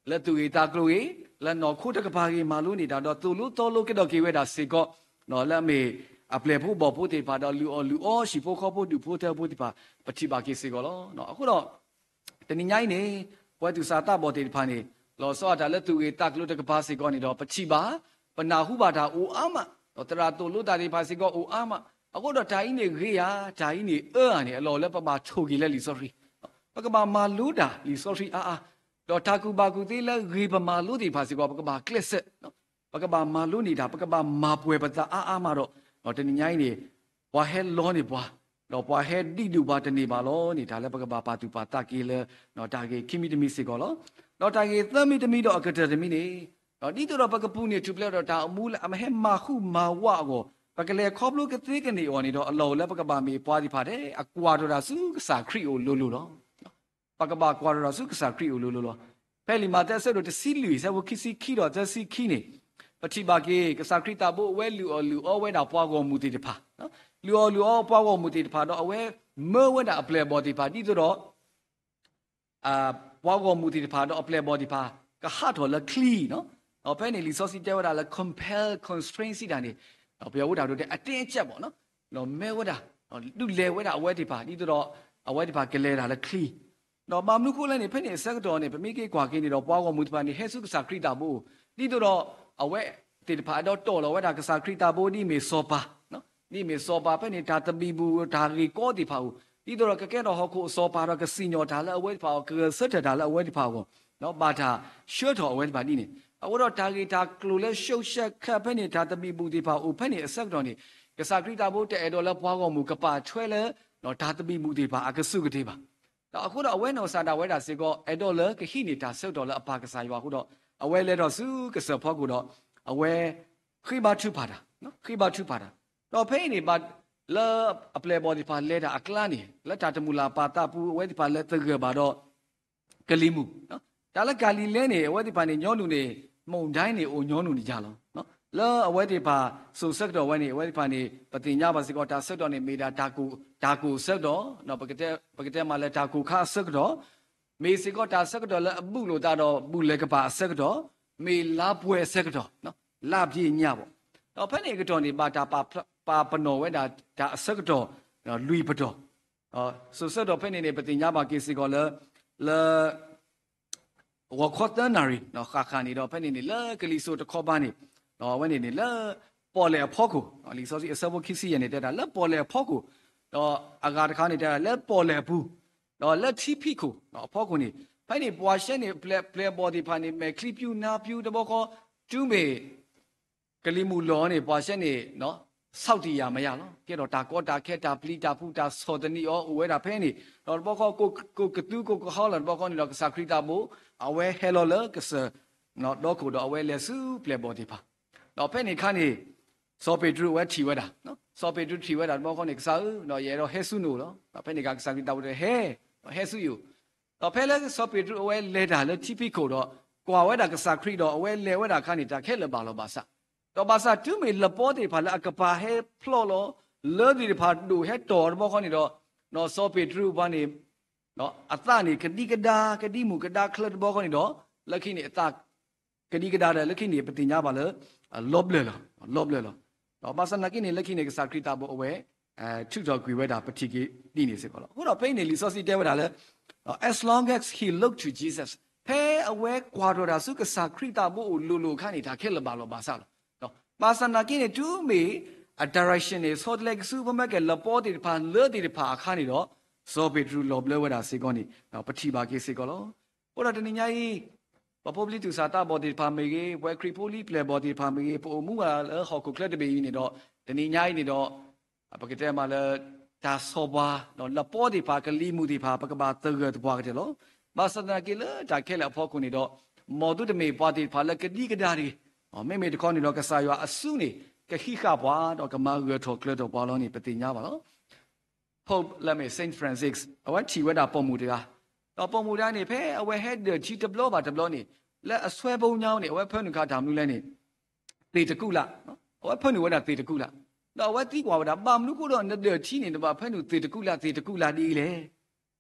လၢသူၣ်ဂ့ၤသးကျိၤဂ့ၤ, လၢနီၢ်ခိတကပၤဂ့ၤ မၤလိန့ၢ်တၢ် ဒီးသိၣ်လိသီလိကဒီးက့ၤဝဲဒၣ်စ့ၢ်ကီး လၢအမ့ၢ်အပျဲၢ်ဖိဘီၣ်ဖိသ့ၣ်တဖၣ် ဒီးလုၢ်အီၣ်လုၢ်အီဟံၣ်ဖိဃီဖိဒူၣ်ဖိထၢဖိသ့ၣ်တဖၣ် ပထံၣ်ဘၣ်က့ၤစ့ၢ်ကီးလီၤ. အဃိဒီး တနံၤညါအံၤန့ၣ် ပဝဲသူၣ်စၢ်သးဘီၣ်သ့ၣ်တဖၣ်န့ၣ် လီၤဆီဒၣ်တၢ်လၢသူၣ်ဂ့ၤသးကျိၤတကပၤစ့ၢ်ကီးန့ၣ်ဒီး ပထံၣ်ဘၣ် ပနၢ်ဟူဘၣ်တၢ်အိၣ်အါမး, ဒီးသရၣ်သိၣ်လိတၢ်သ့ၣ်တဖၣ်စ့ၢ်ကီးအိၣ်အါမး. အဃိဒီးတၢ်အံၤန့ၣ်ဂ့ၤဧါ, တၢ်အံၤန့ၣ်အၢဧါန့ၣ် အလီၢ်အိၣ်လၢပဘၣ်ဆိၣ်ဂ့ၤလၢလံာ်စီဆှံ, ပကဘၣ်မၤလိတၢ်လံာ်စီဆှံအါအါ, ဒီးတၢ်ကူၣ်ဘၣ်ကူၣ်သ့လၢဂ့ၤပမၤလိသ့ၣ်တဖၣ်စ့ၢ်ကီး ပကဘၣ်ကျဲးစၢး ပကဘၣ်မၤလိန့ၢ်တၢ် ပကဘၣ်မၤပှဲၤပသးအါအါမးဒီး တနံၤညါအံၤန့ၣ် ပှၤဟဲလီန့ၢ်ပှၤ, ဒီးပှၤဟဲဒံးဒုးပှၤတန့ၢ်ဘၣ်လီၤန့ၣ် တၢ်လၢပကဘၣ်ပာ်သူၣ်ပာ်သးက့ၤလၢ တၢ်ဂ့ၢ်ခံမံၤတမံၤစ့ၢ်ကီးလီၤ. ဒီးတၢ်ဂ့ၢ်သၢမံၤတမံၤဒီးအကတၢၢ်တမံၤန့ၣ် ဒီးဒ်သိးဒီးပကပူၤန့ၢ်ထူၣ်ဖျဲးဒီးတၢ်အိၣ်မူလၢအမ့ၢ်ဟဲမၤဟူးမၤဝးအဂီၢ် ပကလဲၤခီဖျိကသ့ကန့ၢ်အဂီၢ်န့ၣ်ဒီး အလီၢ်အိၣ်လၢပကဘၣ်မ့ၢ်ပှၤသ့ၣ်တဖၣ်ထဲ အကွၢ်ထီၣ်တၢ်ဆူကစၢ်ခရံာ်အအိၣ်လိၤလိၤလီၤ. ပကဘၣ်ကွၢ်ထီၣ်တၢ်ဆူကစၢ်ခရံာ်အအိၣ်လိၤလိၤလီၤ. ဖဲလံာ်မးသဲအဆၢဒိၣ်တဆံလွံၢ် အဆၢဖိခံဆံခံဒီးသၢဆံခံန့ၣ် ပထံၣ်ဘၣ်က့ၤ ကစၢ်ခရံာ်သးဘိအဝဲလုၢ်အီၣ်လုၢ်အီဝဲဒၣ်ပှၤဂီၢ်မုၢ်သ့ၣ်တဖၣ်, လုၢ်အီၣ်လုၢ်အီပှၤဂီၢ်မုၢ်သ့ၣ်တဖၣ်ဒီး အဝဲမၢဝဲဒၣ်အပျဲၢ်အဘီၣ်သ့ၣ်တဖၣ် ဒ်သိးဒီး ပှၤဂီၢ်မုၢ်သ့ၣ်တဖၣ်ဒီးအပျဲၢ်အဘီၣ်သ့ၣ်တဖၣ် ကဟးထီၣ်လၢချံနီၤ. ဒီးဖဲန့ၣ်လံာ်စီဆှံတဲဝဲဒၣ်လၢ compel constraint စံးတၢ်န့ၣ် ပယီၤဝဲဒၣ်ဒိတဲ အတင်းအကျပ် ပေါ့နော်, ဒီးမၢဝဲဒၣ် ဒုးလဲၤဝဲဒၣ်အဝဲသ့ၣ်တဖၣ် ဒ်သိးဒီး အဝဲသ့ၣ်တဖၣ်ကလဲၤတၢ်လၢချံ ဒီးဘၣ်မနုၤဃိလဲၣ်န့ၣ် ဖဲန့ၣ်အဆၢကတီၢ်န့ၣ် ပမ့ၢ်က့ၤကွၢ်က့ၤန့ၣ်ဒီး ပှၤဂီၢ်မုၢ်သ့ၣ်တဖၣ်န့ၣ် ဟဲဆူကစၢ်ခရံာ်သးဘိ ဒ်သိးဒီး အဝဲသ့ၣ်တဖၣ်အဲၣ်ဒိးတီၢ်လီၤဝဲဒၣ်ကစၢ်ခရံာ်သးဘိ ဒ်မ့ၢ်စီၤပၤ, ဒ်မ့ၢ်စီၤပၤ ဖဲန့ၣ်တၢ်သဘံၣ်ဘုၣ်တၢ်ဂ့ၢ်ကီသ့ၣ်တဖၣ်အိၣ် ဒ်သိးဒီးကကဲထီၣ်ဟီၣ်ခိၣ်အစီၤပၤဒီး ကစံၣ်ညီၣ်တၢ်လၢအဝဲသ့ၣ်တဖၣ်အဂီၢ် ကဂဲၤဆၢထၢၣ်တၢ်လၢအဝဲသ့ၣ်တဖၣ်အဂီၢ် ဘၣ်တၢ်ဆှၢထီၣ်အဝဲသ့ၣ်တဖၣ်ဒ်န့ၣ် အဃိဒီးတၢ်ဂ့ၢ်တၢ်ကျိၤလၢ ရှုပ်ရှက်ခတ် ဖဲန့ၣ် တၢ်သဘံၣ်ဘုၣ်သ့ၣ်တဖၣ်အိၣ်ဖဲန့ၣ်အဆၢကတီၢ်န့ၣ် ကစၢ်ခရံာ်သးဘိတအဲၣ်ဒိးလၢပှၤဂီၢ်မုၢ်ကပာ်ထွဲလၢ တၢ်သဘံၣ်ဘုၣ်သ့ၣ်တဖၣ်အကစူၢ်ကတ့ၢ်ဘၣ်. ဒီးအဃိဒီးအဝဲနီၢ်ကစၢ်ဒၣ်ဝဲဒၣ်စ့ၢ်ကီး အဲၣ်ဒိးလၢကဟံးန့ၢ်တၢ်ဆၢကတီၢ်လၢအပၢ်ကစၢ်ယွၤအဃိဒီး အဝဲလဲၤထီၣ်ဆူကစၢၢ်ဖီခိၣ်ဒီး အဝဲ ဃ့ဘါထုကဖၣ်တၢ်, ဃ့ဘါထုကဖၣ်တၢ်. ဒီးဖဲအံၤန့ၣ် ဘၣ်လၢအပျဲၢ်အဘီၣ်သ့ၣ်တဖၣ်လဲၤတၢ်အကျါန့ၣ် လၢတၢ်တမုာ်လၤပာ်သးပူၤ အဝဲသ့ၣ်တဖၣ်လဲၤသဂၢၢ်ဘၣ်ဒီး ကလံၤမုၢ်, တၢ်လၢကၤလံၤလဲန့ၣ် အဝဲသ့ၣ်တဖၣ်န့ၣ် ညီနုၢ်န့ၣ် မုန်တိုင်းန့ၣ် အိၣ်ညီနုၢ်န့ၣ်ယၤလီၤ. လၢအဝဲသ့ၣ်တဖၣ်စိာ်ဆၢကတီၢ်ဝဲန့ၣ် အဝဲသ့ၣ်တဖၣ်န့ၣ် ပသ့ၣ်ညါဘၣ်စ့ၢ်ကီး တၢ်ဆၢကတီၢ်န့ၣ် မ့ၢ်ဒၣ်တၢ်ကိၢ်ဆၢကတီၢ်, ပကတဲမးလၢတၢ်ကိၢ်ခါအဆၢကတီၢ်, မ့ၢ်စ့ၢ်ကီးတၢ်ဆၢကတီၢ်လၢအဘူးလိာ်သးဒီးဘူးလဲၤကပၤအဆၢကတီၢ်, မ့ၢ်လါပှဲၤအဆၢကတီၢ်, လါပျ့ၤညါဘၣ်. ဒီးဖဲန့ၣ်အကတီၢ်န့ၣ် ဘၣ်တၢ်ပာ်ပနီၣ်ဝဲဒၣ်တၢ်အဆၢကတီၢ် လွံၢ်ပတီၢ် စိာ်ဆၢကတီၢ်ဖဲန့ၣ်န့ၣ် ပသ့ၣ်ညါဘၣ်က့ၤစ့ၢ်ကီးလၢ လၢ ဂီၤခီသၢနၣ်ရံၣ် ဃၣ်ဃၣ်န့ၣ်ဒီး ဖဲန့ၣ်န့ၣ် လၢကလံၤစိးတခီပၤန့ၣ် အဝဲန့ၣ်န့ၣ် လၢပီၣ်လဲၣ်အဖီခိၣ်, လံာ်စီဆှံအဆၢဖိခံဆံယဲၢ်န့ၣ် တဲဒၣ်လၢပီၣ်လဲၣ်အဖီခိၣ်, ဒီးအဂၤတခါန့ၣ် တဲဒၣ်လၢပီၣ်လဲၣ်အပူၤ, ဒီးလၢထံဖံးခိၣ်အဖီခိၣ်န့ၣ် ဖဲန့ၣ်ပှၤရှဲန့ၣ် ပျဲၢ်အဘီၣ်သ့ၣ်တဖၣ်န့ၣ် မဲာ်ချံပျူၤနါပျူၤတဘျီဃီ တုၤမ့ၢ် ကလံၤမုၢ်လီၤန့ၣ် ပှၤရှဲန့ၣ် ဆံးတယၤမယၤလီၤ. ကဲထီၣ်တၢ်ကီတၢ်ခဲ တၢ်ပျံၤတၢ်ဖုး တၢ်ဆီၣ်သနံးအီၤ အိၣ်ဝဲဒၣ်ဖဲန့ၣ်, ဒီးတဘျီဃီ ကိးကသူကိးကဟီလၢတဘျီဃီန့ၣ်ဒီး ကစၢ်ခရံာ်သးဘိ အဝဲဟဲလီၤလၢကစၢၢ် ဒီခိၣ်ဒီး အဝဲလဲၤဆူပျဲၢ်ဘီၣ်သ့ၣ်တဖၣ်, ဒီးဖဲန့ၣ်အခါန့ၣ် စီၤပ့းတရူးအဝဲထံၣ်ဝဲဒၣ်, စီၤပ့းတရူးထံၣ်ဝဲဒၣ်တဘျီဃီန့ၣ် ကစၢ်ဧၢ, ဒီးယအဲၣ်ဒိးဟဲဆူနအိၣ်လီၤ. ဒီးဖဲန့ၣ်အခါကစၢ်ခရံာ်သးဘိတဲ ဟဲ, ဟဲဆူယအိၣ်, ဒီးဖဲလၢစီၤပ့းတရူးအဝဲလဲၤတၢ်လၢထံဖံးခိၣ်ဒီး ကွၢ်ဝဲဒၣ်ကစၢ်ခရံာ်ဒီး အဝဲလဲၤဝဲဒၣ်အခါန့ၣ် တၢ်ခဲလၢာ်ဘၣ်လီၤဘၣ်စး, ဒီးဘၣ်ဆၣ်တုၤမ့ၢ်လပီသ့ၣ်တဖၣ်လၢအကပၤဟဲဖျီၣ်လီၤ, လၢသ့ၣ်တဖၣ်ဒိၣ်ဟဲတီၢ်တဘျီဃီန့ၣ်ဒီး, ဒီးစီၤပ့းတရူးအပှၤန့ၣ် အသးန့ၣ် ကဒံကဒါ ကဒံမုၢ်ကဒါချၢတဘျီဃီန့ၣ်ဒီး, လၢခံန့ၣ်အသး ကဒံကဒါဒီး လၢခံန့ၣ် ပသ့ၣ်ညါဘၣ်လၢ လီၤဘျၢၣ်လီၤ, လီၤဘျၢၣ်လီၤ. ဒီးဘၣ်ဆၣ်သနာ်က့န့ၣ် လၢခံန့ၣ် ကစၢ်ခရံာ်သးဘိအဝဲ ထုးထီၣ်ကွံာ်ဝဲဒၣ် ပထံၣ်က့ၤဒ်န့ၣ်စ့ၢ်ကီးလီၤ. အဃိဒီးဖဲအံၤန့ၣ် လံာ်စီဆှံတဲဝဲဒၣ်လၢ as long as he looked to Jesus, ဖဲအဝဲကွၢ်ထီၣ်တၢ်ဆူကစၢ်ခရံာ်သးဘိအအိၣ်လိၤလိၤအခါန့ၣ် တၢ်ခဲလၢာ်ဘၣ်လီၤဘၣ်စးလီၤ. ဘၣ်ဆၣ်သနာ်က့န့ၣ် တုၤမ့ၢ်အ direction န့ၣ် ဆီတလဲကဆူ ပမ့ၢ်ကဲလပီသ့ၣ်တဖၣ် လၢသ့ၣ်တဖၣ်အခါန့ၣ်ဒီး စီၤပ့းတရူးလီၤဘျၢဝဲဒၣ်စ့ၢ်ကီးန့ၣ် ပထံၣ်ဘၣ်က့ၤစ့ၢ်ကီးလီၤ. အဃိဒီးတနံၤညါအံၤ ပှၤဖိပလံၤသူၣ်စၢ်သးဘီၣ်သ့ၣ်တဖၣ်မ့ၢ်ဂ့ၤ, ပှၤခရံာ်ဖိလံၤပျဲၢ်ဘီၣ်သ့ၣ်တဖၣ်မ့ၢ်ဂ့ၤ, ပအိၣ်မူဘၣ်လၢဟီၣ်ခိၣ်ချၢတဘ့ၣ်အံၤန့ၣ်ဒီး တနံၤညါအံၤန့ၣ်ဒီး ပကတဲမးလၢ တၢ်ဆီၣ်ပှၤ ဒီးလပီသ့ၣ်တဖၣ် ကလံၤမုၢ်သ့ၣ်တဖၣ် ပကဘၣ်သဂၢၢ်သပှၢ်ကတၢၢ်လီၤ. ဘၣ်ဆၣ်သနာ်က့လၢတၢ်ခဲလၢာ်အဖီခိၣ်န့ၣ်ဒီး မ်သုတမ့ၢ်ပှၤသ့ၣ်တဖၣ်လၢကဒံကဒါတဂ့ၤ. မ့မ့ၢ်တခီန့ၣ်ဒီး ကစၢ်ယွၤအစုန့ၣ် ကဟံးဃာ်ပှၤ ဒီးကမၤဂၢၢ်ထီၣ်ကျၢၤထီၣ်ပှၤလီၤန့ၣ် ပသ့ၣ်ညါဘၣ်လီၤ. Pope လၢမ့ၢ် Saint Francis အဝဲထံၣ်ဝဲဒၣ်ပိာ်မုၣ်တဂၤ, ဒီးပိာ်မုၣ်တဂၤန့ၣ် ဖဲအဝဲဟဲဒၢၣ်ထံတဘျီဘၣ်တဘျီန့ၣ် လၢအဆွဲဘိညါန့ၣ် အဝဲဖၢနုာ်ခါတၢ်မနုၤလဲၣ်န့ၣ် သ့ၣ်တကူၣ်လၢ်, အဝဲဖၢနုာ်ဝဲဒၣ်သ့ၣ်တကူၣ်လၢ်, ဒီးအဝဲသံကွၢ်ဝဲဒၣ် ဘၣ်မနုၤဃိဒီးနဒၢၣ်ထံန့ၣ် နဘၣ်ဖၢနုာ်သ့ၣ်တကူၣ်လၢ် သ့ၣ်တကူၣ်လၢ်ဒ်အံၤလဲၣ်.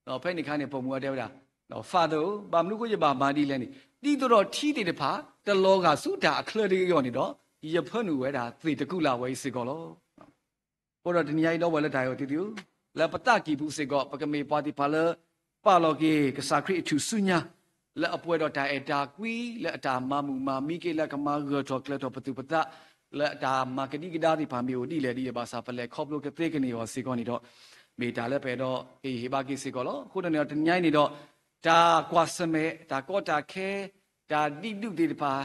ဒီးဖဲန့ၣ်အခါန့ၣ် ပိာ်မုၣ်အတဲဝဲဒၣ်, Father ဧၢ, ဘၣ်မနုၤဃိယဘၣ်မၤဒ်လဲၣ်န့ၣ် ဒ်သိးဒီးထံသ့ၣ်တဖၣ် တလီၤဂာ်ဆူတၢ်အချၢတဂ့ၤအဂီၢ်န့ၣ်ဒီး ယဖၢနုာ်ဝဲဒၣ်သ့ၣ်တကူၣ်လၢ်ဝဲအံၤစ့ၢ်ကီးလီၤ. အဃိဒီးတနံၤညါအံၤ ဒီပုၢ်ဝဲၢ်လၢတၢ်အဲၣ်အီၤသ့ၣ်သုဧၢ, လၢပသးကံၢ်ပူၤစ့ၢ်ကီး ပကမ့ၢ်ပှၤသ့ၣ်တဖၣ်လၢ ပာ်လီၤက့ၤကစၢ်ခရံာ်အထူၣ်စုညါ လၢအပှဲၤဒီးတၢ်အဲၣ်တၢ်ကွံ လၢအတၢ်မၤမုာ်မၤမံက့ၤ လၢအကမၤဂၢၢ်ထီၣ်ကျၢၤထီၣ်ပသူၣ်ပသး လၢအတၢ်မၤကဒံကဒါသ့ၣ်တဖၣ်မ့ၢ်အိၣ်ဒ်လဲၣ်ဒ်လဲၣ်ဘၣ်ဆၣ် ပလဲၤခီဖျိကသ့ကန့ၢ်အီၤစ့ၢ်ကီးန့ၣ်ဒီး မ့ၢ်တၢ်လၢပအဲၣ်ဒိးကဟ့ၣ်ဟ့ၣ်ဘၣ်က့ၤစ့ၢ်ကီးလီၤ. အဃိဒီးန့ၣ်ဒီး တနံၤညါအံၤန့ၣ်ဒီး တၢ်ကွၢ်ဆၢၣ်မဲာ် တၢ်ကီတၢ်ခဲ တၢ်ဒံးဒူၣ်သ့ၣ်တဖၣ်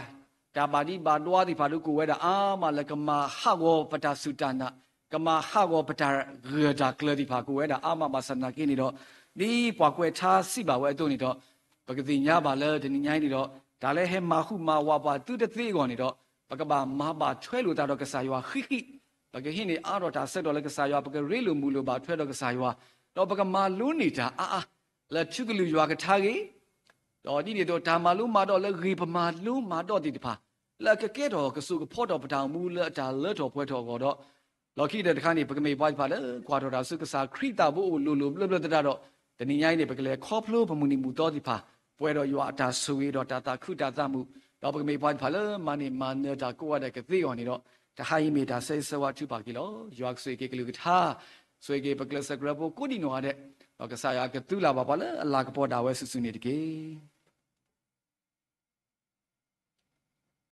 တၢ်ဘၣ်ဒံးဘၣ်ဒွါသ့ၣ်တဖၣ် ဒုးကအိၣ်ဝဲဒၣ်အါမးလၢ ကမၤဟးဂီၤပတၢ်စူၢ်တၢ်နာ်, ကမၤဟးဂီၤပတၢ်ဂၢၢ်တၢ်ကျၢၤသ့ၣ်တဖၣ် ကအိၣ်ဝဲဒၣ်အါမးဘၣ်ဆၣ်သနာ်က့န့ၣ်ဒီး ဒ်ပှၤကွဲးထါစံးဘၣ်ဝဲအသိးန့ၣ်ဒီး ပကသ့ၣ်ညါဘၣ်လၢတနံၤညါအံၤန့ၣ်ဒီး တၢ်လၢဟဲမၤဟူးမၤဝးပှၤသုတသ့အဂီၢ်န့ၣ်ဒီး ပကဘၣ်မၤဘၣ်ထွဲလိာ်သးဒီးကစၢ်ယွၤဃံးဃံး, ပကဟံးန့ၢ်အါထီၣ်တၢ်ဆၢကတီၢ်လၢကစၢ်ယွၤ, ပကရ့လိာ်မုာ်လိာ်ဘၣ်ထွဲဒီးကစၢ်ယွၤ, ဒီးပကမၤလိန့ၢ်တၢ်အါအါ လၢထံကလုၢ်ယွၤကထါဂ့ၤ ဒီးဒ်န့ၣ်အသိး တၢ်မၤလိမၤဒိးလၢဂ့ၤပမၤလိမၤဒိးသ့ၣ်တဖၣ် လၢအကကဲထီၣ်ကစိာ်ကဖီထီၣ်ပတၢ်အိၣ်မူလၢအတၢ်လၢထီၣ်ပှဲၤထီၣ်အဂီၢ်ဒီး လီၢ်ခံကတၢၢ်တခါန့ၣ် ပကမ့ၢ်ပှၤသ့ၣ်တဖၣ်လၢ ကွၢ်ထီၣ်တၢ်ဆူကစၢ်ခရံာ်သးဘိအအိၣ်လိၤလိၤဘျၢဘျၢသတးဒီး တနံၤညါအံၤန့ၣ် ပကလဲၤခီဖျိပမုၢ်နံၤမုၢ်သီသ့ၣ်တဖၣ် ပှဲၤဒီးယွၤအတၢ်ဆိၣ်ဂ့ၤဒီးတၢ်သးခုတၢ်သးမုာ်, ဒီးပကမ့ၢ်ပှၤသ့ၣ်တဖၣ်လၢမၤန့ၢ်မၤနၢၤတၢ်ကိးဂၤဒဲးကသ့အဂီၢ်န့ၣ်ဒီး တဟါအံၤမ့ၢ်တၢ်ဆၢဂ့ၤဆၢဝါထုကဖၣ်က့ၤလီၤ. ယွၤကဆိၣ်ဂ့ၤက့ၤကလုၢ်ကထါ, ဆိၣ်ဂ့ၤက့ၤပကျဲးစၢးကရၢဖိကိးဒံနီၢ်ဂၤဒဲး, ဒီးကစၢ်ယွၤကသုလၢ်ဘၣ်ပှၤလၢအလၤကပီၤဒၣ်ဝဲစုာ်စုာ်န့ၣ်တက့ၢ်.